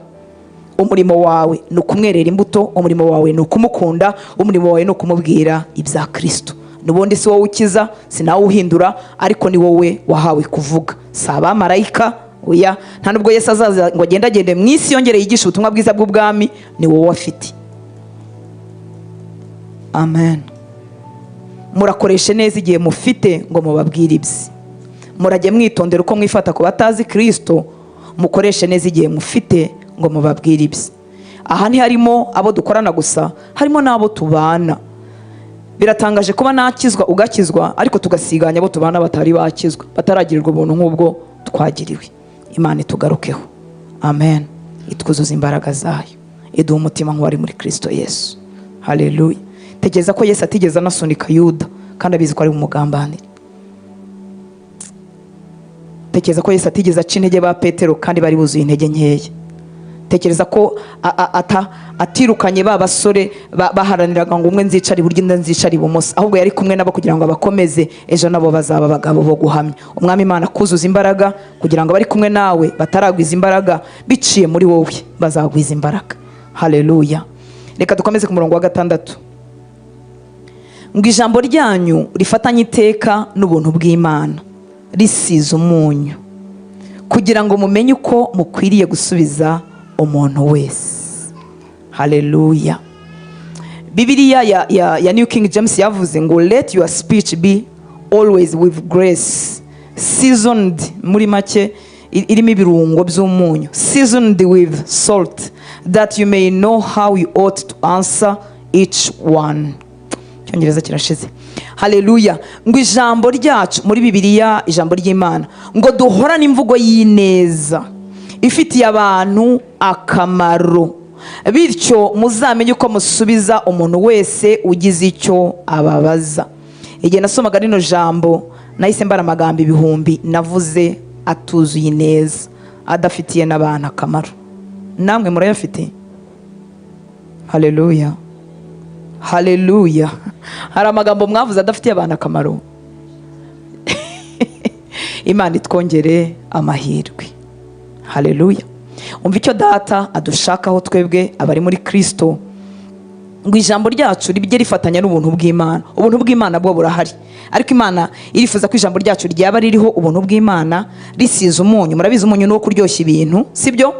Umurimo wawe ni ukumwerera imbuto, umurimo wawe ni ukumukunda, umurimo wawe ni ukumubwira ibya Kirisito. N'ubundi si wowe ukiza, si nawe uhindura, ariko ni wowe wahawe kuvuga, si abamarayika. Oya, nta nubwo Yesu azaza ngo agende agende mu isi yongere yigishe ubutumwa bwiza bw'ubwami. Ni wowe afite. Amen. Murakoreshe neza igihe mufite ngo mubabwire ibye. Murajye mwitondera uko mwifata ku batazi Kirisito. Mukoreshe neza igihe mufite ngo mubabwire ibye. Aha ntiharimo abo dukorana gusa, harimo n'abo tubana. Biratangaje kuba nakizwa, ugakizwa, ariko tugasiganya abo tubana batari bakizwa, bataragirirwa ubuntu nk'ubwo twagiriwe. Imana itugarukeho. Amen. Itwuzuza imbaraga zayo, iduha umutima nk'uwari muri Kirisito Yesu. Haleluya! Tekereza ko Yesu atigeze anasunika Yuda kandi abizi ko ari bumugambanire. Tekereza ko Yesu atigeze aca intege ba Petero kandi bari buzuye intege nkeya. Tekereza ko atirukanye ba basore baharaniraga ngo umwe nzicare iburyo, undi nzicare ibumoso, ahubwo yari kumwe nabo kugira ngo abakomeze, ejo nabo bazaba abagabo bo guhamya Umwami. Imana kuzuza imbaraga kugira ngo abari kumwe nawe bataragwiza imbaraga, biciye muri wowe bazagwiza imbaraga. Haleluya! Reka dukomeze ku murongo wa 6, ngo ijambo ryanyu rifatanye iteka n'ubuntu bw'Imana, risize umunyu, kugira ngo mumenye uko mukwiriye gusubiza umuntu wese. Haleluya! Bibiliya ya New King James yavuze ngo "Let your speech be always with grace, seasoned", muri make irimo ibirungo by'umunyu, "seasoned with salt, that you may know how you ought to answer each one." Icyongereza kirashize. Haleluya! Ngo ijambo ryacu, muri Bibiliya, ijambo ry'Imana, ngo duhorane imvugo y'ineza ifitiye abantu akamaro, bityo muzamenye uko musubiza umuntu wese ugize icyo ababaza. Igihe nasomaga rino jambo, nahise mbara amagambo ibihumbi navuze atuzuye ineza, adafitiye n'abantu akamaro. Namwe murayafite. Haleluya, haleluya! Hari amagambo mwavuze adafitiye abantu akamaro. Imana itwongere amahirwe. Haleluya! Umva icyo Data adushakaho twebwe abari muri Kirisito, ngo ijambo ryacu rijye rifatanya n'ubuntu bw'Imana. Ubuntu bw'Imana bwo burahari, ariko Imana irifuza ko ijambo ryacu ryaba ririho ubuntu bw'Imana, risize umunyu. Murabizi, umunyu ni uwo kuryoshya ibintu, sibyo?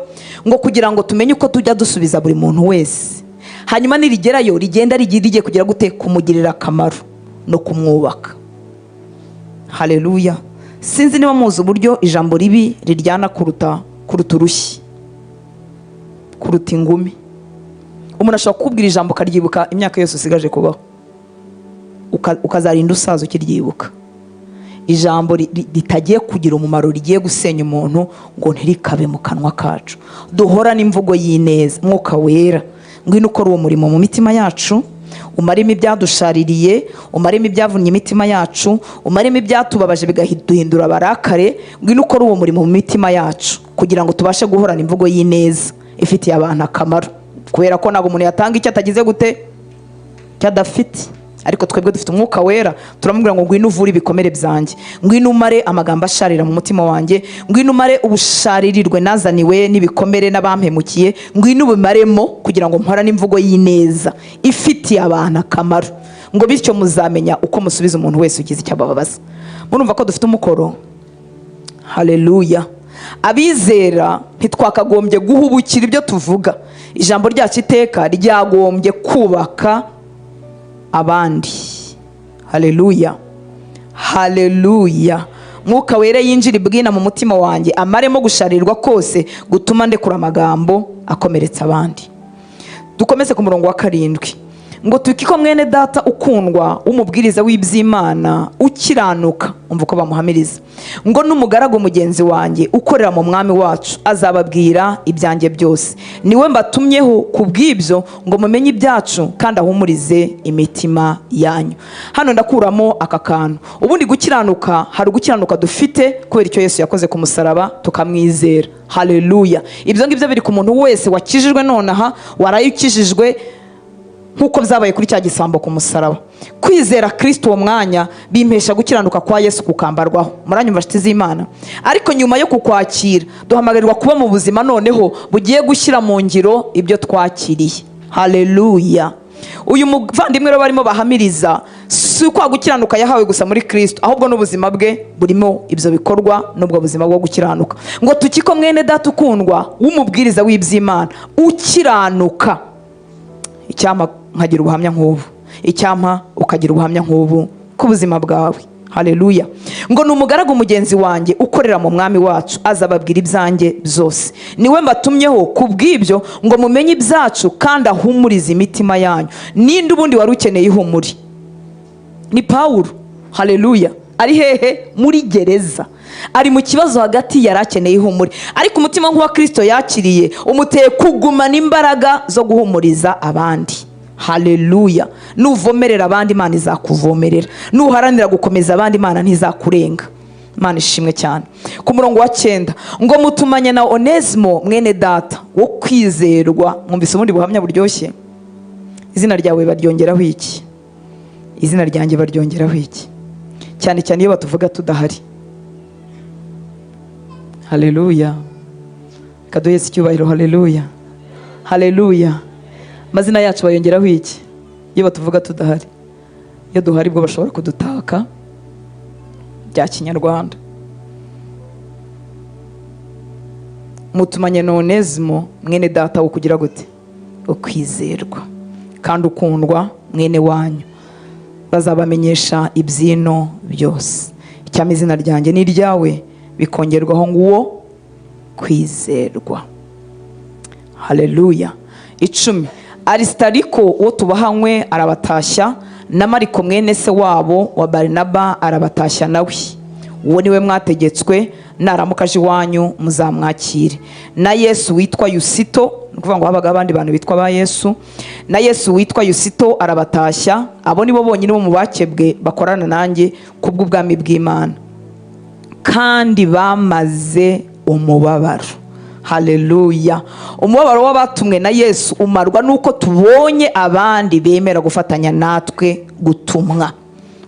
Ngo kugira ngo tumenye uko tujya dusubiza buri muntu wese, hanyuma nirigerayo rigenda rigiye kugira gute? Kumugirira akamaro no kumwubaka. Haleluya! Sinzi niba muzi uburyo ijambo ribi riryana kuruta urushyi, kuruta ingumi. Umuntu ashobora kukubwira ijambo ukaryibuka imyaka yose usigaje kubaho, ukazarinda usaza ukiryibuka. Ijambo ritagiye kugira umumaro, rigiye gusenya umuntu, ngo ntirikabe mu kanwa kacu. Duhorane imvugo y'ineza. Mwuka Wera, ngwino ukora uwo murimo mu mitima yacu. Umaremo ibyadushaririye, umaremo ibyavunnye imitima yacu, umaremo ibyatubabaje bigaduhindura abarakare. Ngwino ukore uwo murimo mu mitima yacu kugira ngo tubashe guhorana imvugo y'ineza ifitiye abantu akamaro, kubera ko ntabwo umuntu yatanga icyo atagize gute, icyo adafite. Ariko twebwe dufite Umwuka Wera, turamubwira ngo: "Ngwino uvure ibikomere byanjye, ngwino umare amagambo asharira mu mutima wanjye, ngwino umare ubusharirirwe nazaniwe n'ibikomere n'abampemukiye, ngwino ubimaremo kugira ngo mporane imvugo y'ineza ifitiye abantu akamaro." Ngo bityo muzamenya uko musubiza umuntu wese ugize icyo abababaza. Murumva ko dufite umukoro. Haleluya! Abizera ntitwakagombye guhubukira ibyo tuvuga. Ijambo ryacu iteka ryagombye kubaka abandi. Haleluya, haleluya! Mwuka Wera yinjira ibwina mu mutima wanjye, amaremo gusharirwa kose gutuma ndekura amagambo akomeretsa abandi. Dukomeze ku murongo wa 7, ngo: "Tukiko mwene data ukundwa w'umubwiriza w'iby'Imana ukiranuka," umva uko bamuhamiriza, ngo "n'umugaragu mugenzi wanjye ukorera mu Mwami wacu, azababwira ibyanjye byose. Niwe mbatumyeho ku bw'ibyo ngo mumenye ibyacu kandi ahumurize imitima yanyu." Hano ndakuramo aka kantu. Ubundi gukiranuka, hari ugukiranuka dufite kubera icyo Yesu yakoze ku musaraba tukamwizera. Haleluya! Ibyo ngibyo biri ku muntu wese wakijijwe nonaha, waraye ukijijwe, nk'uko byabaye kuri cya gisambo ku musaraba. Kwizera Kirisito uwo mwanya bimpesha gukiranuka kwa Yesu kukambarwaho. Muranyumva, nshuti z'Imana? Ariko nyuma yo kukwakira, duhamagarirwa kuba mu buzima noneho bugiye gushyira mu ngiro ibyo twakiriye. Haleluya! Uyu muvandimwe rero barimo bahamiriza, si ukwa gukiranuka yahawe gusa muri Kirisito, ahubwo n'ubuzima bwe burimo ibyo bikorwa n'ubwo buzima bwo gukiranuka. Ngo: "Tukiko mwene data ukundwa w'umubwiriza w'iby'Imana ukiranuka." Icyampa nkagira ubuhamya nk'ubu, icyampa ukagira ubuhamya nk'ubu ku buzima bwawe. Haleluya! Ngo: "Ni umugaragu mugenzi wanjye ukorera mu Mwami wacu, azababwira ibyanjye byose. Niwe mbatumyeho ku bw'ibyo ngo mumenye ibyacu kandi ahumurize imitima yanyu." Ninde ubundi wari ukeneye ihumuri? Ni Pawulo. Haleluya! Ari hehe? Muri gereza, ari mu kibazo hagati, yari akeneye ihumure. Ariko umutima nk'uwa Kirisito yakiriye umuteye kugumana imbaraga zo guhumuriza abandi. Haleluya! Nuvomerera abandi, Imana izakuvomerera. Nuharanira gukomeza abandi, Imana ntizakurenga. Imana ishimwe cyane. Ku murongo wa 9, ngo: "Mutumanye na Onesimo mwene data wo kwizerwa." Mwumvise ubundi buhamya buryoshye? Izina ryawe baryongeraho iki? Izina ryanjye baryongeraho iki? Cyane cyane iyo batuvuga tudahari. Haleluya! Reka duhe Yesu icyubahiro. Haleluya, haleluya! Amazina yacu bayongeraho iki iyo batuvuga tudahari? Iyo duhari bwo bashobora kudutaka bya kinyarwanda. "Mutumanye na Onesimo mwene data wo kugira gute? Ukwizerwa kandi ukundwa, mwene wanyu, bazabamenyesha ibyino byose." Icyampa izina ryanjye n'iryawe bikongerwaho ngo uwo kwizerwa. Haleluya! 10: "Arisitariko uwo tubahanywe arabatashya, na Mariko mwene se wabo wa Barinaba arabatashya nawe. Uwo niwe mwategetswe, naramuka aje iwanyu muzamwakire. Na Yesu witwa Yusito," ni ukuvuga ngo habaga abandi bantu bitwa ba Yesu, "na Yesu witwa Yusito arabatashya. Abo nibo bonyine bo mu bakebwe bakorana nanjye kubw'ubwami bw'Imana, kandi bamaze umubabaro." Haleluya! Umubabaro w'abatumwe na Yesu umarwa n'uko tubonye abandi bemera gufatanya natwe gutumwa.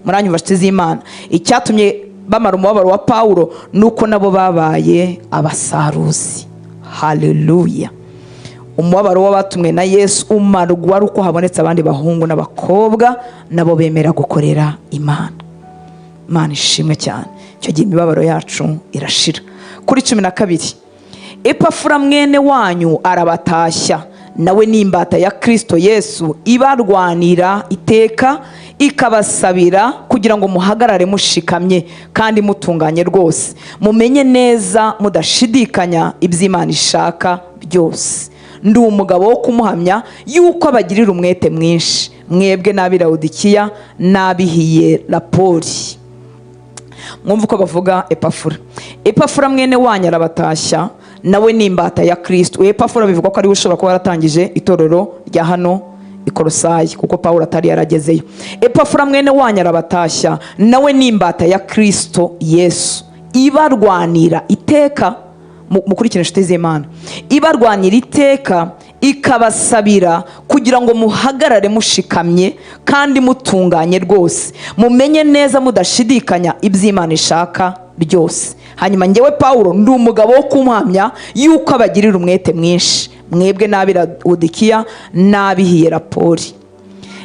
Muranyumva, nshuti z'Imana? Icyatumye bamara umubabaro wa Pawulo ni uko nabo babaye abasaruzi. Haleluya! Umubabaro w'abatumwe na Yesu umarwa ari uko habonetse abandi bahungu n'abakobwa nabo bemera gukorera Imana. Imana ishimwe cyane. Icyo gihe imibabaro yacu irashira. Kuri 12: "Epafura mwene wanyu arabatashya, nawe ni imbata ya Kirisito Yesu ibarwanira iteka, ikabasabira kugira ngo muhagarare mushikamye kandi mutunganye rwose, mumenye neza mudashidikanya iby'Imana ishaka byose. Ndi umugabo wo kumuhamya yuko abagirira umwete mwinshi, mwebwe n'ab'i Lawodikiya n'ab'i Hiyerapoli." Mwumva uko bavuga Epafura: "Epafura mwene wanyu arabatashya, nawe ni imbata ya Kirisito." Uyu Epafura bivugwa ko ariwe ushobora kuba yaratangije itorero rya hano I Korosayi, kuko Pawulo atari yaragezeyo. Epafura mwene wanyu arabatashya, nawe ni imbata ya Kirisito Yesu ibarwanira iteka. Mukurikire inshuti z'Imana, ibarwanira iteka ikabasabira kugira ngo muhagarare mushikamye kandi mutunganye rwose, mumenye neza mudashidikanya iby'Imana ishaka byose. Hanyuma ngewe Pawulo ndi umugabo wo kumuhamya yuko abagirira umwete mwinshi, mwebwe n'ab'i Lawodikiya n'ab'i Hiyerapoli.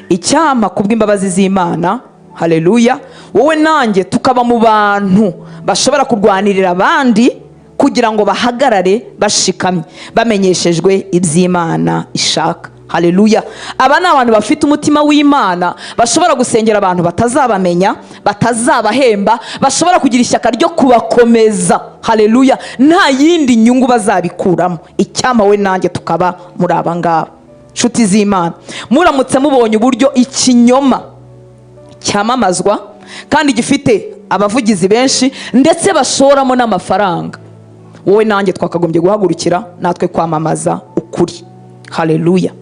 Icyampa kubw'imbabazi z'Imana, haleluya, wowe nanjye tukaba mu bantu bashobora kurwanirira abandi kugira ngo bahagarare bashikamye bamenyeshejwe iby'Imana ishaka. Haleluya! Aba ni abantu bafite umutima w'Imana, bashobora gusengera abantu batazabamenya, batazabahemba, bashobora kugira ishyaka ryo kubakomeza, haleluya, nta yindi nyungu bazabikuramo. Icyampa we nanjye tukaba muri aba ngaba. Nshuti z'Imana, muramutse mubonye uburyo ikinyoma cyamamazwa kandi gifite abavugizi benshi, ndetse bashoramo n'amafaranga, wowe nanjye twakagombye guhagurukira natwe kwamamaza ukuri. Haleluya,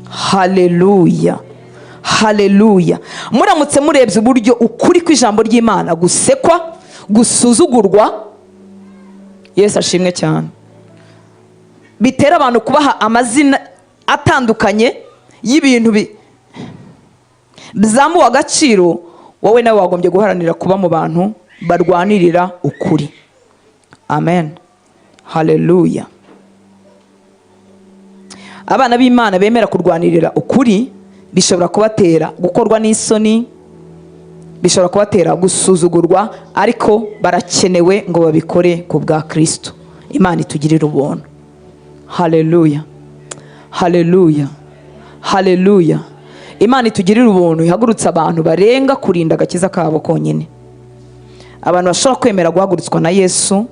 haleluya, haleluya! Muramutse murebye uburyo ukuri kw'ijambo ry'Imana gusekwa, gusuzugurwa, Yesu ashimwe cyane, bitera abantu kubaha amazina atandukanye y'ibintu bizamuwe agaciro, wowe nawe wagombye guharanira kuba mu bantu barwanirira ukuri. Amen, haleluya! Abana b'Imana bemera kurwanirira ukuri bishobora kubatera gukorwa n'isoni, bishobora kubatera gusuzugurwa, ariko barakenewe ngo babikore ku bwa Kirisito. Imana itugirire ubuntu. Haleluya, haleluya, haleluya! Imana itugirire ubuntu, ihagurutse abantu barenga kurinda agakiza kabo konyine, abantu bashobora kwemera guhagurutswa na Yesu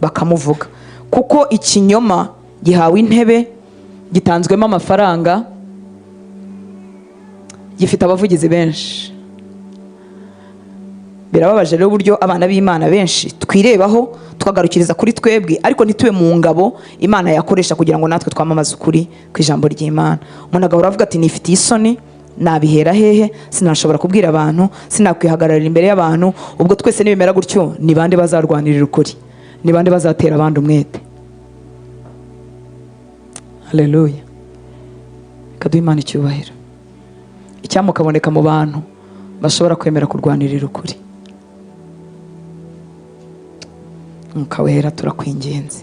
bakamuvuga, kuko ikinyoma gihawe intebe, gitanzwemo amafaranga, gifite abavugizi benshi. Birababaje rero uburyo abana b'Imana benshi twirebaho, tukagarukiriza kuri twebwe, ariko ntitube mu ngabo Imana yakoresha kugira ngo natwe twamamaze ukuri ku ijambo ry'Imana. Umuntu agahora avuga ati: "Nifitiye isoni, nabihera hehe? Sinashobora kubwira abantu, sinakwihagararira imbere y'abantu." Ubwo twese nibimera gutyo, ni bande bazarwanirira ukuri? Ni bande bazatera abandi umwete? Haleluya! Reka duhe Imana icyubahiro. Icyampa ukaboneka mu bantu bashobora kwemera kurwanirira ukuri. Mwuka Wera, turakwinginze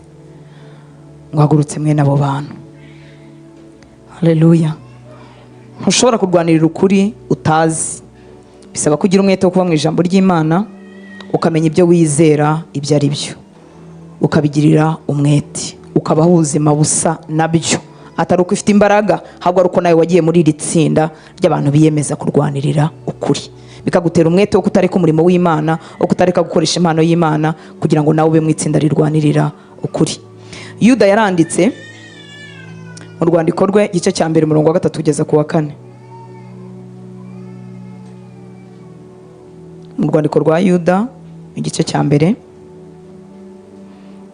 ngo uhagurutse mwene abo bantu. Haleluya! Ntushobora kurwanirira ukuri utazi. Bisaba kugira umwete wo kuba mu ijambo ry'Imana, ukamenya ibyo wizera ibyo ari byo, ukabigirira umwete, ukabaho ubuzima busa nabyo, atari uko ufite imbaraga, ahubwo ari uko nawe wagiye muri iri tsinda ry'abantu biyemeza kurwanirira ukuri. Bikagutera umwete wo kutareka umurimo w'Imana, wo kutareka gukoresha impano y'Imana, kugira ngo nawe ube mu itsinda rirwanirira ukuri. Yuda yaranditse mu rwandiko rwe, igice cya 1, umurongo wa 3 kugeza ku wa 4. Mu rwandiko rwa Yuda, igice cya 1,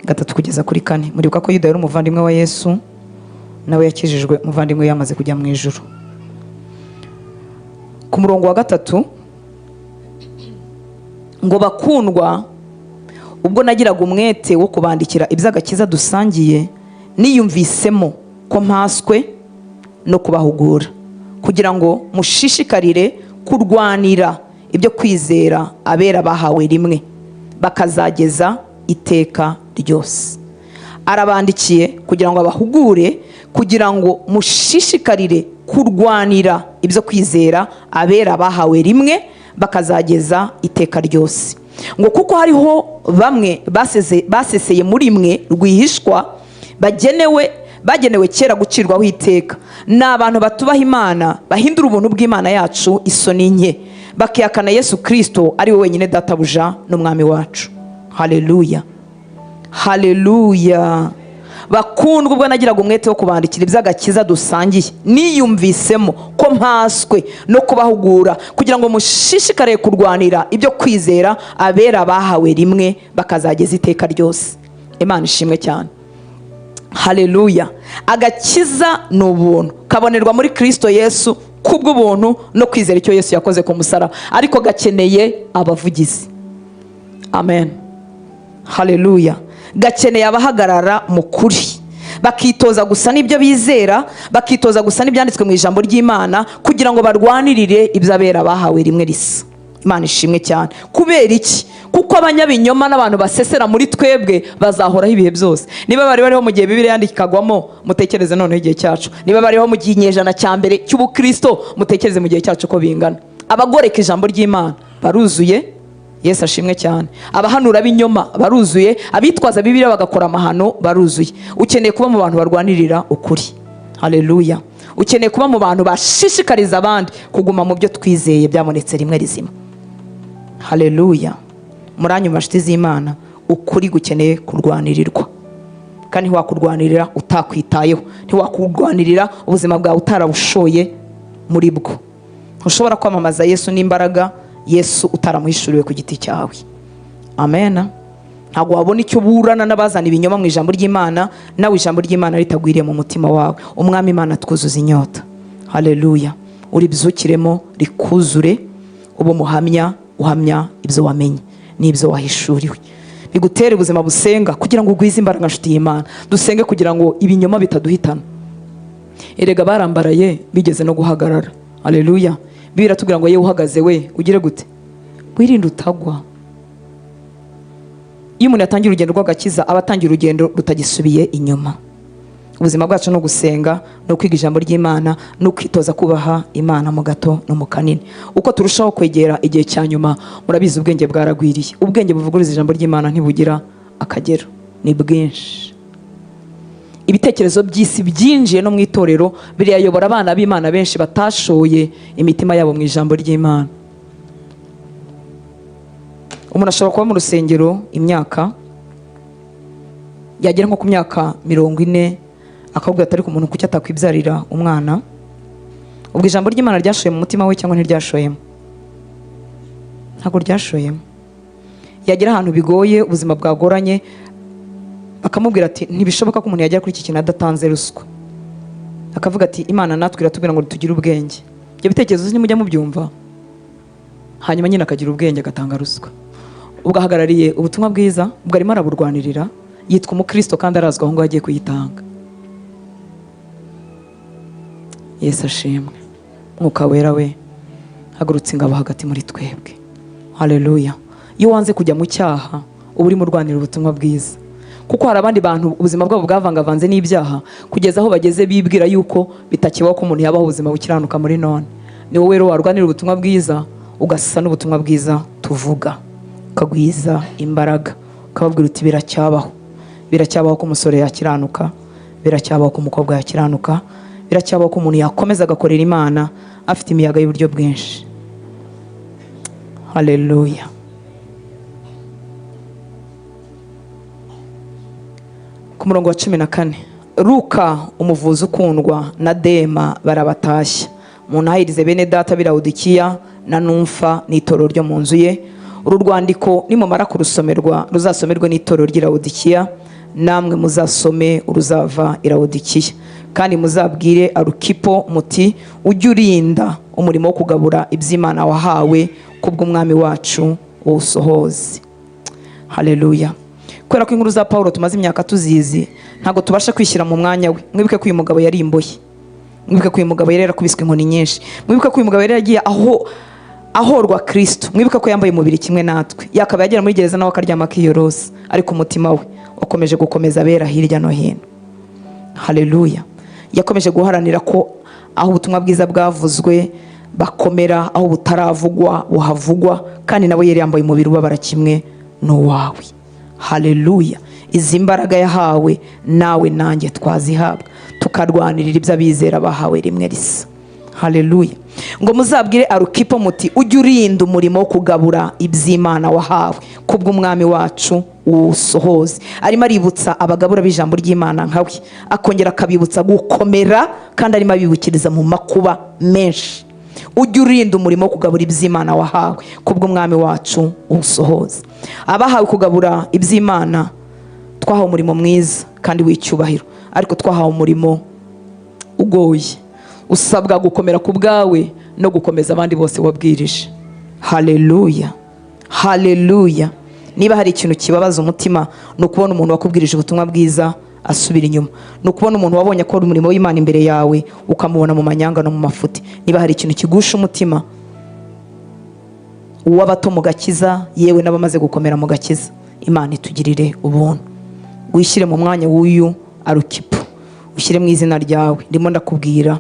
3 kugeza kuri 4. Muribuka ko Yuda yari umuvandimwe wa Yesu, nawe yakijijwe umuvandimwe we yamaze kujya mu ijuru. Ku murongo wa 3 ngo: "Bakundwa, ubwo nagiraga umwete wo kubandikira iby'agakiza dusangiye, niyumvisemo ko mpaswe no kubahugura kugira ngo mushishikarire kurwanira ibyo kwizera abera bahawe rimwe bakazageza iteka ryose." Arabandikiye kugira ngo abahugure, kugira ngo mushishikarire kurwanira ibyo kwizera abera bahawe rimwe bakazageza iteka ryose. Ngo kuko hariho bamwe baseseye muri mwe rwihishwa, bagenewe kera gucirwaho iteka. Ni abantu batubaha Imana, bahindura ubuntu bw'Imana yacu isoni nke, bakihakana Yesu Kirisito ari we wenyine Databuja n'Umwami wacu. Haleluya, haleluya! "Bakundwa, ubwo nagiraga umwete wo kubandikira iby'agakiza dusangiye, niyumvisemo ko mpaswe no kubahugura kugira ngo mushishikare kurwanira ibyo kwizera abera bahawe rimwe bakazageza iteka ryose." Imana ishimwe cyane. Haleluya! Agakiza ni ubuntu, kabonerwa muri Kirisito Yesu kubw'ubuntu no kwizera icyo Yesu yakoze ku musaraba, ariko gakeneye abavugizi. Amen, haleluya! Gakeneye abahagarara mu kuri, bakitoza gusa n'ibyo bizera, bakitoza gusa n'ibyanditswe mu ijambo ry'Imana, kugira ngo barwanirire ibyo abera bahawe rimwe risa. Imana ishimwe cyane. Kubera iki? Kuko abanyabinyoma n'abantu basesera muri twebwe bazahoraho ibihe byose. Niba bari bariho mu gihe Bibiliya yandikagwamo, mutekereze noneho igihe cyacu. Niba bariho mu gihe cya mbere cy'ubukristo, mutekereze mu gihe cyacu ko bingana. Abagoreka ijambo ry'Imana baruzuye. Yesu ashimwe cyane. Abahanura b'inyoma baruzuye, abitwaza Bibiliya bagakora amahano baruzuye. Ukeneye kuba mu bantu barwanirira ukuri. Haleluya! Ukeneye kuba mu bantu bashishikariza abandi kuguma mu byo twizeye byabonetse rimwe rizima. Haleluya! Muranyuma, nshuti z'Imana, ukuri gukeneye kurwanirirwa, kandi ntiwakurwanirira utakwitayeho, ntiwakurwanirira ubuzima bwawe utarabushoye muri bwo. Ntushobora kwamamaza Yesu n'imbaraga, Yesu utaramuhishuriwe ku giti cyawe. Amen. Ntabwo wabona icyo uburana n'abazana ibinyoma mu ijambo ry'Imana, nawe ijambo ry'Imana ritagwiriye mu mutima wawe. Umwami Imana twuzuza inyota. Haleluya! Uribyukiremo, rikuzure, ube umuhamya uhamya ibyo wamenye n'ibyo wahishuriwe, bigutere ubuzima busenga kugira ngo ugwize imbaraga. Nshuti y'Imana, dusenge kugira ngo ibinyoma bitaduhitana. Erega barambaraye bigeze no guhagarara. Haleluya! Bibiliya iratubwira ngo: "Yewe uhagaze we, ugire gute? Wirinde utagwa." Iyo umuntu yatangiye urugendo rw'agakiza, aba atangiye urugendo rutagisubiye inyuma. Ubuzima bwacu no gusenga no kwiga ijambo ry'Imana no kwitoza kubaha Imana mu gato no mu kanini. Uko turushaho kwegera igihe cya nyuma, murabizi, ubwenge bwaragwiriye. Ubwenge buvuguruza ijambo ry'Imana ntibugira akagero, ni bwinshi. Ibitekerezo by'isi byinjiye no mu itorero, birayobora abana b'Imana benshi batashoye imitima yabo mu ijambo ry'Imana. Umuntu ashobora kuba mu rusengero imyaka, yagera nko ku myaka 40, akavuga ati: "Ariko umuntu kuki atakwibyarira umwana?" Ubwo ijambo ry'Imana ryashoye mu mutima we cyangwa ntiryashoyemo? Ntabwo ryashoyemo. Yagera ahantu bigoye, ubuzima bwagoranye, bakamubwira ati: "Ntibishoboka ko umuntu yagera kuri iki kintu adatanze ruswa." Akavuga ati: "Imana natwe iratubwira ngo tugire ubwenge." Ibyo bitekerezo ntimujya mubyumva? Hanyuma nyine akagira ubwenge, agatanga ruswa. Ubwo ahagarariye ubutumwa bwiza? Ubwo arimo araburwanirira? Yitwa umukristo kandi arazwi aho ngaho agiye kuyitanga? Yesu ashimwe. Mwuka Wera we, hagurutse ingabo hagati muri twebwe. Haleluya! Iyo wanze kujya mu cyaha, uba urimo urwanira ubutumwa bwiza, kuko hari abandi bantu ubuzima bwabo bwavangavanze n'ibyaha kugeza aho bageze bibwira yuko bitakibaho ko umuntu yabaho ubuzima bukiranuka muri none. Ni wowe rero warwanira ubutumwa bwiza, ugasa n'ubutumwa bwiza tuvuga, ukagwiza imbaraga, ukababwira uti: "Biracyabaho, biracyabaho ko umusore yakiranuka, biracyabaho ko umukobwa yakiranuka, biracyabaho ko umuntu yakomeza agakorera Imana afite imiyaga y'uburyo bwinshi." Haleluya! Ku murongo wa 14: "Luka umuvuzi ukundwa na Dema barabatashya. Muntahirize bene data b'i Lawodikiya na Numfa n'itorero ryo mu nzu ye. Uru rwandiko nimumara kurusomerwa, ruzasomerwe n'itorero ry'i Lawodikiya. Namwe muzasome uruzava i Lawodikiya. Kandi muzabwire Arukipo muti: 'Ujye urinda umurimo wo kugabura iby'Imana wahawe kubw'Umwami wacu, uwusohoze.'" Haleluya! Kubera ko inkuru za Paul tumaze imyaka tuzizi, ntabwo tubasha kwishyira mu mwanya we. Mwibuke ko uyu mugabo yari imbohe, mwibuke ko uyu mugabo yari yarakubiswe inkoni nyinshi, mwibuke ko uyu mugabo yari yaragiye aho ahorwa Kristo, mwibuke ko yambaye umubiri kimwe natwe, yakaba yagera muri gereza nawe akaryama akiyorosa, ariko umutima we wakomeje gukomeza abera hirya no hino. Haleluya! Yakomeje guharanira ko aho ubutumwa bwiza bwavuzwe bakomera, aho butaravugwa buhavugwa, kandi nawe yari yambaye umubiri ubabara kimwe n'uwawe. Haleluya! Izi mbaraga yahawe, nawe nanjye twazihabwa, tukarwanirira ibyo abizera bahawe rimwe risa. Haleluya! Ngo: "Muzabwire Arukipo muti: 'Ujye urinda umurimo wo kugabura iby'Imana wahawe kubw'Umwami wacu, uwusohoze.'" Arimo aributsa abagabura b'ijambo ry'Imana nkawe, akongera akabibutsa gukomera, kandi arimo abibukiriza mu makuba menshi. "Ujye urinda umurimo wo kugabura iby'Imana wahawe kubw'Umwami wacu, uwusohoze." Abahawe kugabura iby'Imana twahawe umurimo mwiza kandi w'icyubahiro. Ariko twahawe umurimo ugoye, usabwa gukomera ku bwawe no gukomeza abandi bose wabwirije. Haleluya, haleluya. Niba hari ikintu kibabaza umutima, ni ukubona umuntu wakubwirije ubutumwa bwiza asubira inyuma, ni ukubona umuntu wabonye akora umurimo w'Imana imbere yawe ukamubona mu manyanga no mu mafuti. Niba hari ikintu kigusha umutima uw'abato mu gakiza, yewe n'abamaze gukomera mu gakiza, Imana itugirire ubuntu. Wishyire mu mwanya w'uyu Arukipo, ushyire mu izina ryawe. Ndimo ndakubwira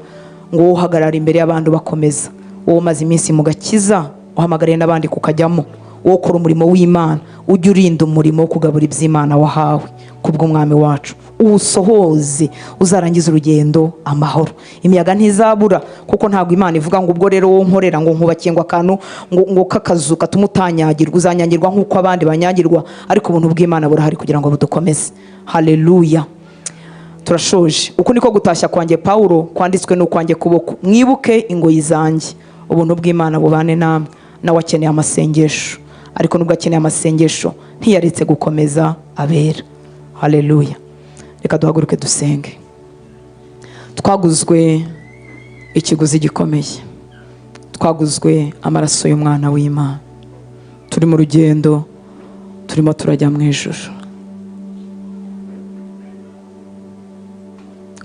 ngo wowe uhagarara imbere y'abandi ubakomeza, wowe umaze iminsi mu gakiza uhamagariye n'abandi kukajyamo, wowe ukora umurimo w'Imana, ujye urinda umurimo wo kugabura iby'Imana wahawe kubw'Umwami wacu, uwusohoze, uzarangize urugendo amahoro. Imiyaga ntizabura, kuko ntabwo Imana ivuga ngo ubwo rero wowe nkorera ngo nkubakiye ngo akantu ngo k'akazu katuma utanyagirwa. Uzanyagirwa nk'uko abandi banyagirwa, ariko ubuntu bw'Imana burahari kugira ngo budukomeze. Haleluya. Turashoje. Uku niko gutashya kwanjye Pawulo kwanditswe n'ukwanjye kuboko. Mwibuke ingoyi zanjye. Ubuntu bw'Imana bubane namwe. Nawe akeneye amasengesho, ariko nubwo akeneye amasengesho ntiyaretse gukomeza abera. Haleluya. Reka duhaguruke dusenge. Twaguzwe ikiguzi gikomeye, twaguzwe amaraso y'Umwana w'Imana. Turi mu rugendo, turimo turajya mu ijuru.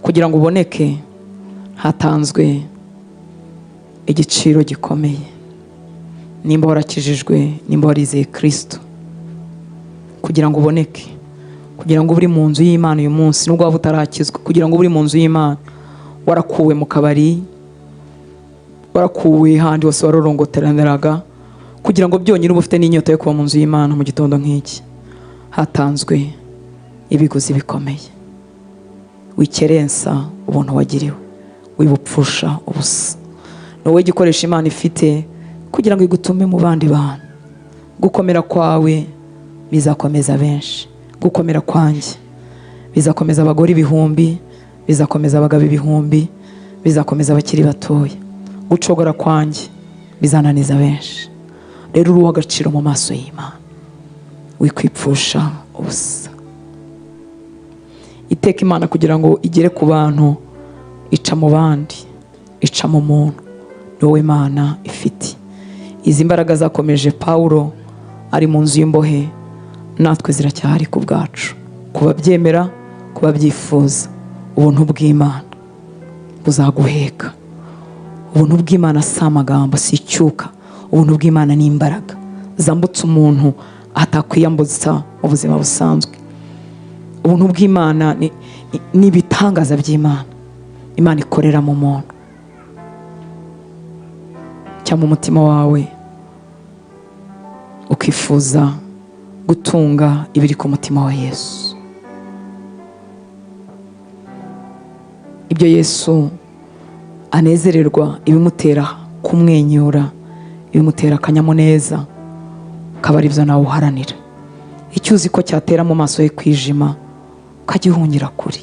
Kugira ngo uboneke hatanzwe igiciro gikomeye. Nimba warakijijwe, nimba warizeye Kirisito, kugira ngo uboneke, kugira ngo ube uri mu nzu y'Imana uyu munsi, nubwo waba utarakizwa, kugira ngo ube uri mu nzu y'Imana warakuwe mu kabari, warakuwe handi hose warorongoteraniraga, kugira ngo byonyine ube ufite n'inyota yo kuba mu nzu y'Imana mu gitondo nk'iki, hatanzwe ibiguzi bikomeye. Wikerensa ubuntu wagiriwe, wibupfusha ubusa. Ni wowe gikoresho Imana ifite kugira ngo igutume mu bandi bantu. Gukomera kwawe bizakomeza benshi, gukomera kwanjye bizakomeza abagore ibihumbi, bizakomeza abagabo ibihumbi, bizakomeza abakiri batoya. Gucogora kwanjye bizananiza benshi. Rero uri uw'agaciro mu maso y'Imana, wikwipfusha ubusa. Iteka Imana kugira ngo igere ku bantu ica mu bandi, ica mu muntu. Ni wowe Imana ifite. Izi mbaraga zakomeje Pawulo ari mu nzu y'imbohe, natwe ziracyahari ku bwacu, ku babyemera, ku babyifuza. Ubuntu bw'Imana buzaguheka. Ubuntu bw'Imana si amagambo, si icyuka. Ubuntu bw'Imana ni imbaraga zambutsa umuntu atakwiyambutsa mu buzima busanzwe. Ubuntu bw'Imana ni ibitangaza by'Imana. Imana ikorera mu muntu cyangwa mu mutima wawe, ukifuza gutunga ibiri ku mutima wa Yesu. Ibyo Yesu anezererwa, ibimutera kumwenyura, ibimutera akanyamuneza, akaba ari byo nawe uharanira. Icyo uzi ko cyatera mu maso ye kwijima, ukagihungira kure.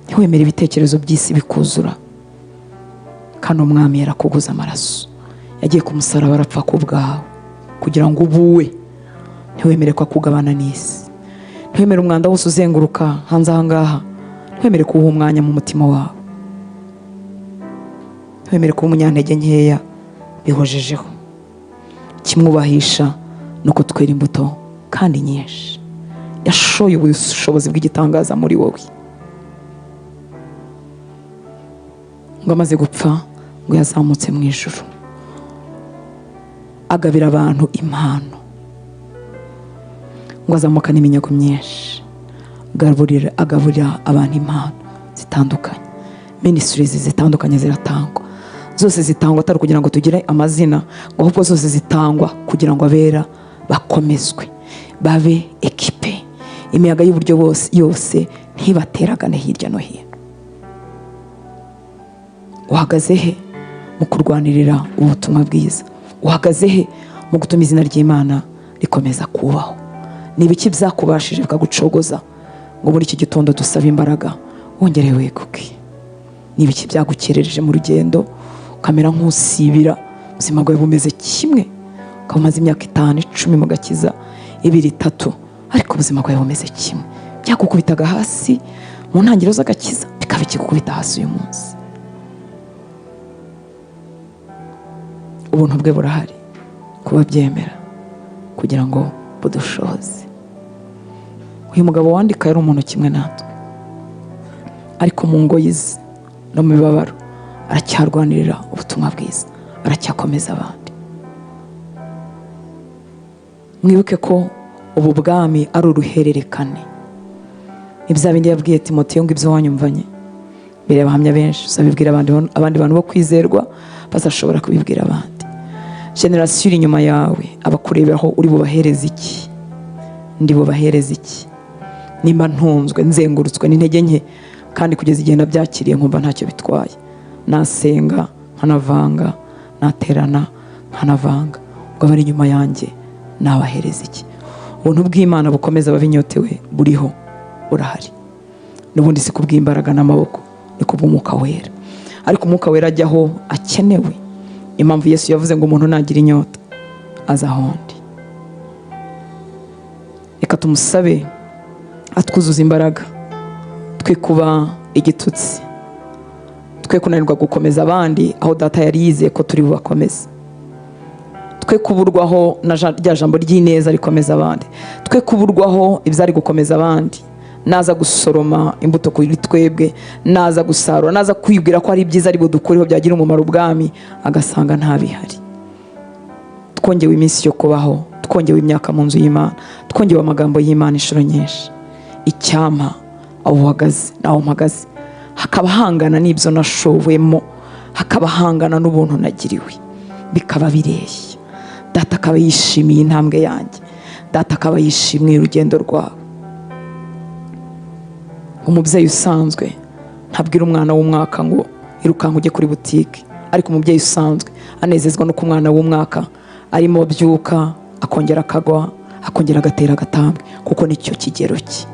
Ntiwemere ibitekerezo by'isi bikuzura. Kandi Umwami yarakuguza amaraso, yagiye ku musaraba arapfa ku bwawe kugira ngo ubuwe. Ntiwemere ko akugabana n'isi, ntiwemere umwanda wose uzenguruka hanze aha ngaha, ntiwemere kuwuha umwanya mu mutima wawe, ntiwemere kuba umunyantege nkeya bihojejeho. Kimwubahisha ni uko twera imbuto kandi nyinshi. Yashoye ubushobozi bw'igitangaza muri wowe. Ngo amaze gupfa, ngo yazamutse mu ijuru, agabira abantu impano, ngo azamukane iminyago myinshi, agaburira abantu impano zitandukanye. Ministries zitandukanye ziratangwa, zose zitangwa atari kugira ngo tugire amazina, ngo ahubwo zose zitangwa kugira ngo abera bakomezwe, babe ekipe. Imiyaga y'uburyo bose yose ntibateragane hirya no hino. Uhagaze he mu kurwanirira ubutumwa bwiza? Uhagaze he mu gutuma izina ry'Imana rikomeza kubaho? Ni ibiki byakubashije bikagucogoza ngo muri iki gitondo dusabe imbaraga wongere weguke? Ni ibiki byagukerereje mu rugendo ukamera nk'usibira, ubuzima bwawe bumeze kimwe, ukaba umaze imyaka 5, 10 mu gakiza, 2, 3, ariko ubuzima bwawe bumeze kimwe? Byagukubitaga hasi Mu ntangiriro z'agakiza bikaba ikigukubita hasi uyu munsi. Ubuntu bwe burahari kubabyemera kugira ngo budushoze. Uyu mugabo wandika yari umuntu kimwe natwe, ariko mu ngoyi ze no mu mibabaro aracyarwanirira ubutumwa bwiza, aracyakomeza abandi. Mwibuke ko ubu bwami ari uruhererekane. Ni bya bindi yabwiye Timoteyo ngo ibyo wanyumvanye mbere abahamya benshi uzabibwira abandi bantu bo kwizerwa bazashobora kubibwira abandi. Generasiyo iri inyuma yawe abakureberaho uri bubahereze iki? Ndi bubahereze iki? Nimba ntunzwe nzengurutswe n'intege nke, kandi kugeza igihe nabyakiriye nkumva ntacyo bitwaye, nasenga nkanavanga, naterana nkanavanga, ubwo abari inyuma yanjye nabahereza iki? Ubuntu bw'Imana bukomeza ababinyotewe buriho, burahari. N'ubundi si kubw'imbaraga n'amaboko, ni kubw'Umwuka Wera. Ariko Umwuka Wera ajyaho akenewe. Impamvu Yesu yavuze ngo umuntu nagira inyota aza ahondi. Reka tumusabe atwuzuza imbaraga, twe kuba igitutsi, twe kunanirwa gukomeza abandi aho data yari yizeye ko turi bubakomeze, twe kuburwaho na rya jambo ry'ineza rikomeza abandi, twe kuburwaho ibyari gukomeza abandi. Naza gusoroma imbuto kuri twebwe, naza gusarura, naza kwibwira ko ari ibyiza ari budukureho byagira umumaro ubwami, agasanga ntabihari. Twongewe iminsi yo kubaho, twongewe imyaka mu nzu y'Imana, twongewe amagambo y'Imana inshuro nyinshi. Icyampa aho uhagaze naho mpagaze hakaba hangana n'ibyo nashowemo, hakaba hangana n'ubuntu nagiriwe, bikaba bireshya. Data akaba yishimiye intambwe yanjye, data akaba yishimiye urugendo rwawe. Umubyeyi usanzwe ntabwira umwana w'umwaka ngo irukanka ujye kuri butike, ariko umubyeyi usanzwe anezezwa nuko umwana w'umwaka arimo abyuka, akongera akagwa, akongera agatera agatambwe, kuko nicyo kigero cye.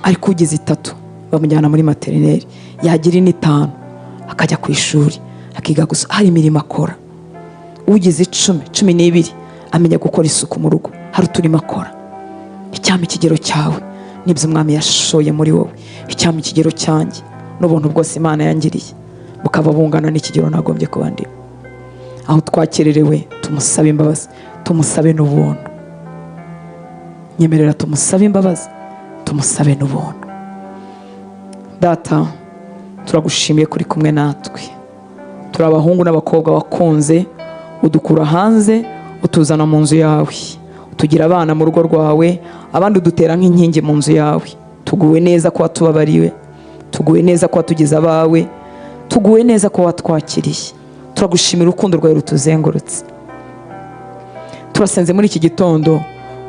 Ariko ugize 3 bamujyana muri maternelle, yagira 4, 5 akajya ku ishuri akiga gusa, hari imirimo akora. Ugize 10, 12 amenya gukora isuku mu rugo, hari uturimo akora. Icyampa ikigero cyawe n'ibyo umwami yashoye muri wowe, icyampa ikigero cyanjye n'ubuntu bwose Imana yangiriye bukaba bungana n'ikigero nagombye kuba ndimo. Aho twakererewe tumusabe imbabazi, tumusabe n'ubuntu. Nyemerera tumusabe imbabazi, tumusabe n'ubuntu. Data, turagushimiye kuri kumwe natwe. Turi abahungu n'abakobwa wakunze, udukura hanze utuzana mu nzu yawe, utugira abana mu rugo rwawe, abandi udutera nk'inkingi mu nzu yawe. Tuguwe neza ko watubabariwe, tuguwe neza ko watugize abawe, tuguwe neza ko watwakiriye. Turagushimira urukundo rwawe rutuzengurutse. Turasenze muri iki gitondo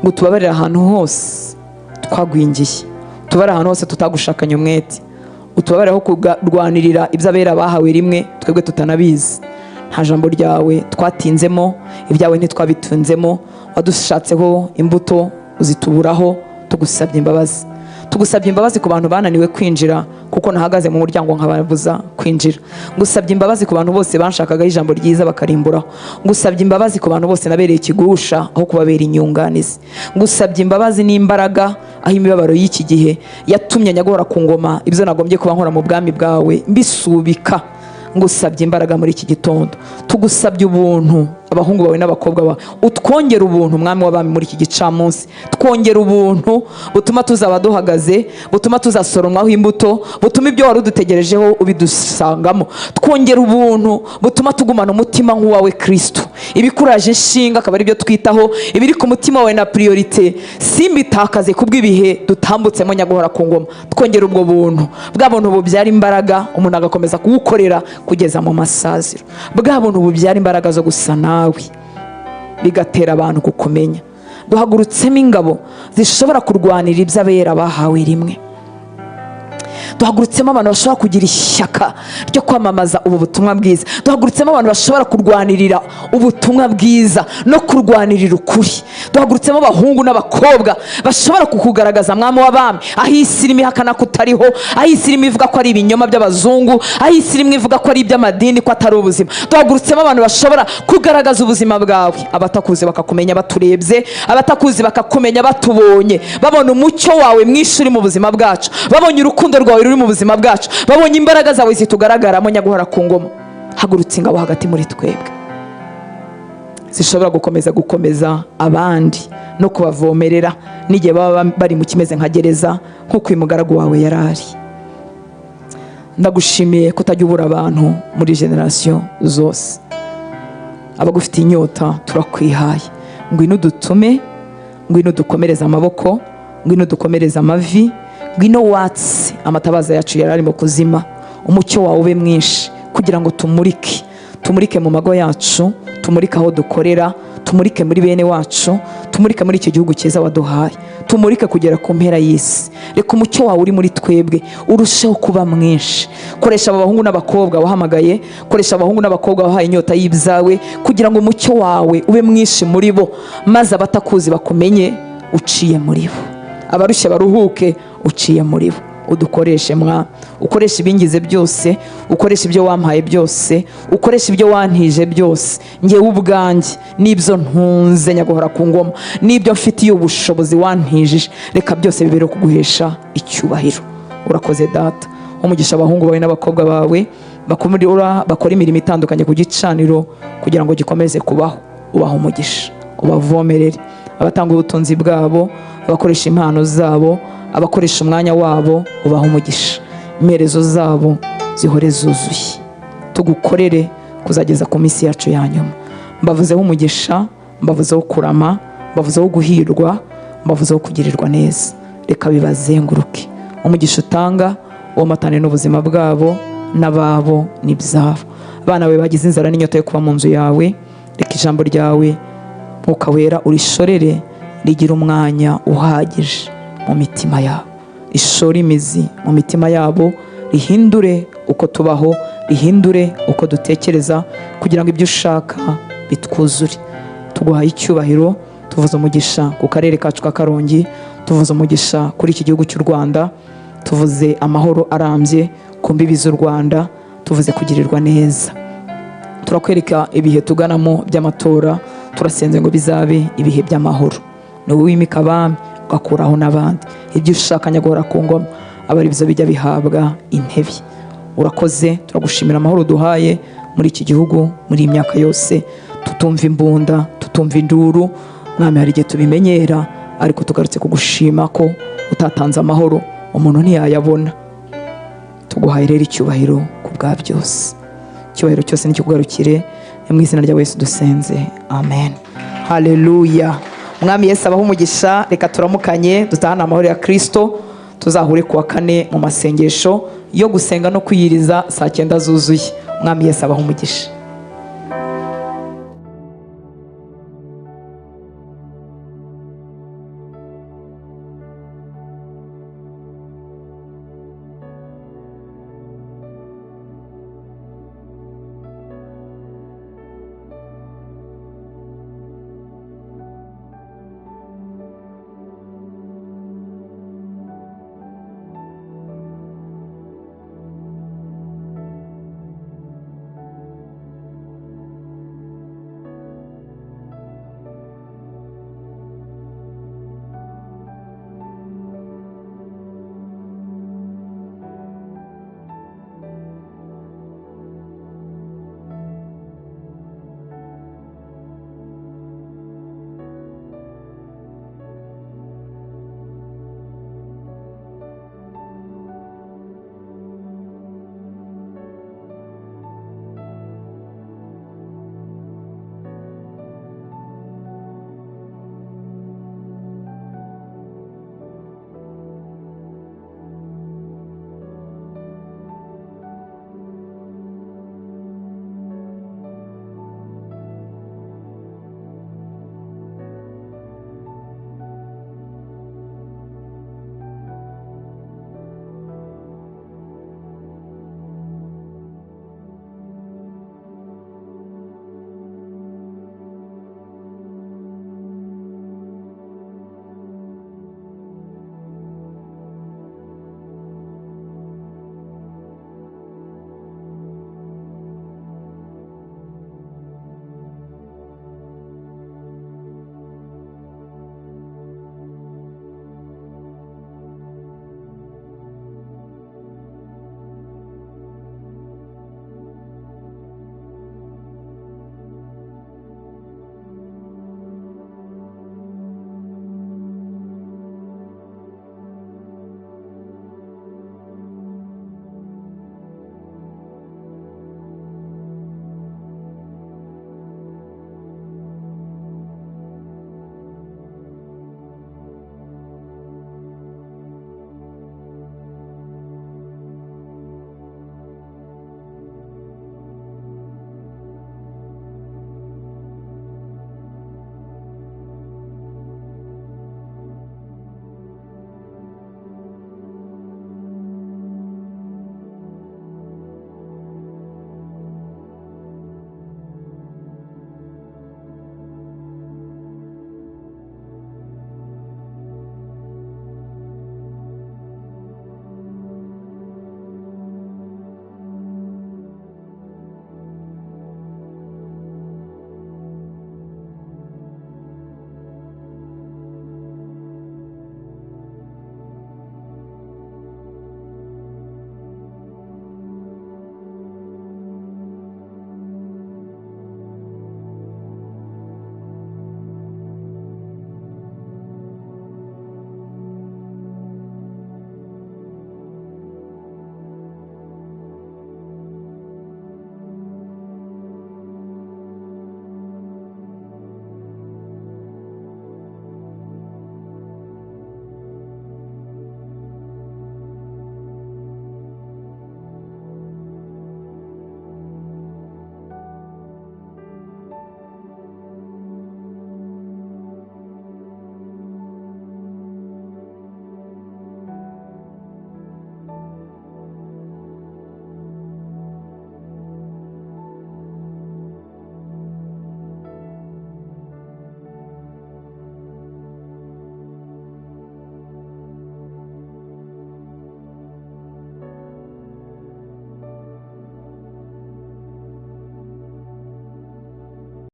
ngo tubabarire ahantu hose twagwingiye, tubabarire ahantu hose tutagushakanye umwete, utubabarire aho kurwanirira ibyo abera bahawe rimwe twebwe tutanabizi. Nta jambo ryawe twatinzemo, ibyawe ntitwabitunzemo, wadushatseho imbuto uzituburaho. Tugusabye imbabazi, tugusabye imbabazi ku bantu bananiwe kwinjira kuko nahagaze mu muryango nkababuza kwinjira. Ngusabye imbabazi ku bantu bose banshakagaho ijambo ryiza bakarimburaho. Ngusabye imbabazi ku bantu bose nabereye ikigusha aho kubabera inyunganizi. Ngusabye imbabazi n'imbaraga aho imibabaro y'iki gihe yatumye nyagora ku ngoma ibyo nagombye kuba nkora mu bwami bwawe mbisubika. Ngusabye imbaraga muri iki gitondo, tugusabye ubuntu, abahungu bawe n'abakobwa bawe, utwongere ubuntu mwami w'abami muri iki gicamunsi. Twongere ubuntu butuma tuzaba duhagaze, butuma tuzasoromwaho imbuto, butuma ibyo wari udutegerejeho ubidusangamo. Twongere ubuntu butuma tugumana umutima nk'uwawe Kristo, ibikuraje inshinga akaba aribyo twitaho, ibiri ku mutima wawe na priorité simbitakaze kubw'ibihe dutambutsemo nyaguhora ku ngoma. Twongere ubwo buntu, bwa buntu bubyara imbaraga umuntu agakomeza kuwukorera kugeza mu masaziro, bwa buntu bubyara imbaraga zo gusa nawe bigatera abantu kukumenya. Duhagurutsemo ingabo zishobora kurwanira ibyo abera bahawe rimwe. Duhagurutsemo abantu bashobora kugira ishyaka ryo kwamamaza ubu butumwa bwiza. Duhagurutsemo abantu bashobora kurwanirira ubutumwa bwiza no kurwanirira ukuri. Duhagurutsemo abahungu n'abakobwa bashobora kukugaragaza, Mwami w'abami, aho isi irimo ihakana ko utariho, aho isi irimo ivuga ko ari ibinyoma by'abazungu, aho isi irimo ivuga ko ari iby'amadini, ko atari ubuzima. Duhagurutsemo abantu bashobora kugaragaza ubuzima bwawe, abatakuzi bakakumenya baturebye, abatakuzi bakakumenya batubonye, babona umucyo wawe mwinshi uri mu buzima bwacu, babonye urukundo rwawe ruri mu buzima bwacu, babonye imbaraga zawe zitugaragaramo. Nyaguhora ku ngoma, hagurutse ingabo hagati muri twebwe zishobora gukomeza gukomeza abandi no kubavomerera n'igihe baba bari mu kimeze nka gereza, nk'uko uyu mugaragu wawe yari ari. Ndagushimiye kutajya ubura abantu muri generasiyo zose. Abagufitiye inyota turakwihaye. Ngwino udutume, ngwino dukomereze amaboko, ngwino dukomereze amavi, ngwino watse amatabaza yacu yari arimo kuzima. Umucyo wawe ube mwinshi kugira ngo tumurike, tumurike mu mago yacu, tumurike aho dukorera, tumurike muri bene wacu, tumurike muri icyo gihugu cyiza waduhaye, tumurike kugera ku mpera y'isi. Reka umucyo wawe uri muri twebwe urusheho kuba mwinshi. Koresha aba bahungu n'abakobwa wahamagaye, koresha abahungu n'abakobwa wahaye inyota y'ibyawe, kugira ngo umucyo wawe ube mwinshi muri bo, maze abatakuzi bakumenye uciye muri bo, abarushye baruhuke uciye muri bo. Udukoreshe mwa, ukoreshe ibingize byose, ukoreshe ibyo wampaye byose, ukoreshe ibyo wantije byose, ngewe ubwanjye n'ibyo ntunze, nyaguhora ku ngoma, n'ibyo mfitiye ubushobozi wantijije. Reka byose bibere kuguhesha icyubahiro. Urakoze Data. Umugisha abahungu bawe n'abakobwa bawe bakora imirimo itandukanye ku gicaniro kugira ngo gikomeze kubaho. Ubaha umugisha, ubavomerere. Abatanga ubutunzi bwabo, abakoresha impano zabo, abakoresha umwanya wabo, ubaha umugisha. Imperezo zabo zihore zuzuye. Tugukorere kuzageza ku minsi yacu ya nyuma. Mbavuzeho umugisha, mbavuzeho kurama, mbavuzeho guhirwa, mbavuzeho kugirirwa neza. Reka bibazenguruke. Umugisha utanga womatane n'ubuzima bwabo n'ababo n'ibyabo. Abana bawe bagize inzara n'inyota yo kuba mu nzu yawe, reka ijambo ryawe, Mwuka Wera, urishorere rigira umwanya uhagije mu mitima yabo, rishore imizi mu mitima yabo, rihindure uko tubaho, rihindure uko dutekereza, kugira ngo ibyo ushaka bitwuzure. Tuguhaye icyubahiro. Tuvuze umugisha ku karere kacu ka Karongi, tuvuze umugisha kuri iki gihugu cy'u Rwanda, tuvuze amahoro arambye ku mbibi z'u Rwanda, tuvuze kugirirwa neza. Turakwereka ibihe tuganamo by'amatora. Turasenze ngo bizabe ibihe by'amahoro. Ni wowe wimika abami, ugakuraho n'abandi. Ibyo ushaka, nyagahora ku ngoma, aba ari byo bijya bihabwa intebe. Urakoze, turagushimira amahoro duhaye muri iki gihugu muri iyi myaka yose tutumva imbunda, tutumva induru. Mwami, hari igihe tubimenyera, ariko tugarutse kugushima ko utatanze amahoro umuntu ntiyayabona. Tuguhaye rero icyubahiro ku bwa byose. Icyubahiro cyose nikikugarukire. Ni mu izina rya Yesu dusenze, amen. Haleluya! Umwami Yesu abaho umugisha. Reka turamukanye, dutahane amahoro ya Kirisito. Tuzahure ku wa kane mu masengesho yo gusenga no kwiyiriza saa 9 zuzuye. Umwami Yesu abaho umugisha.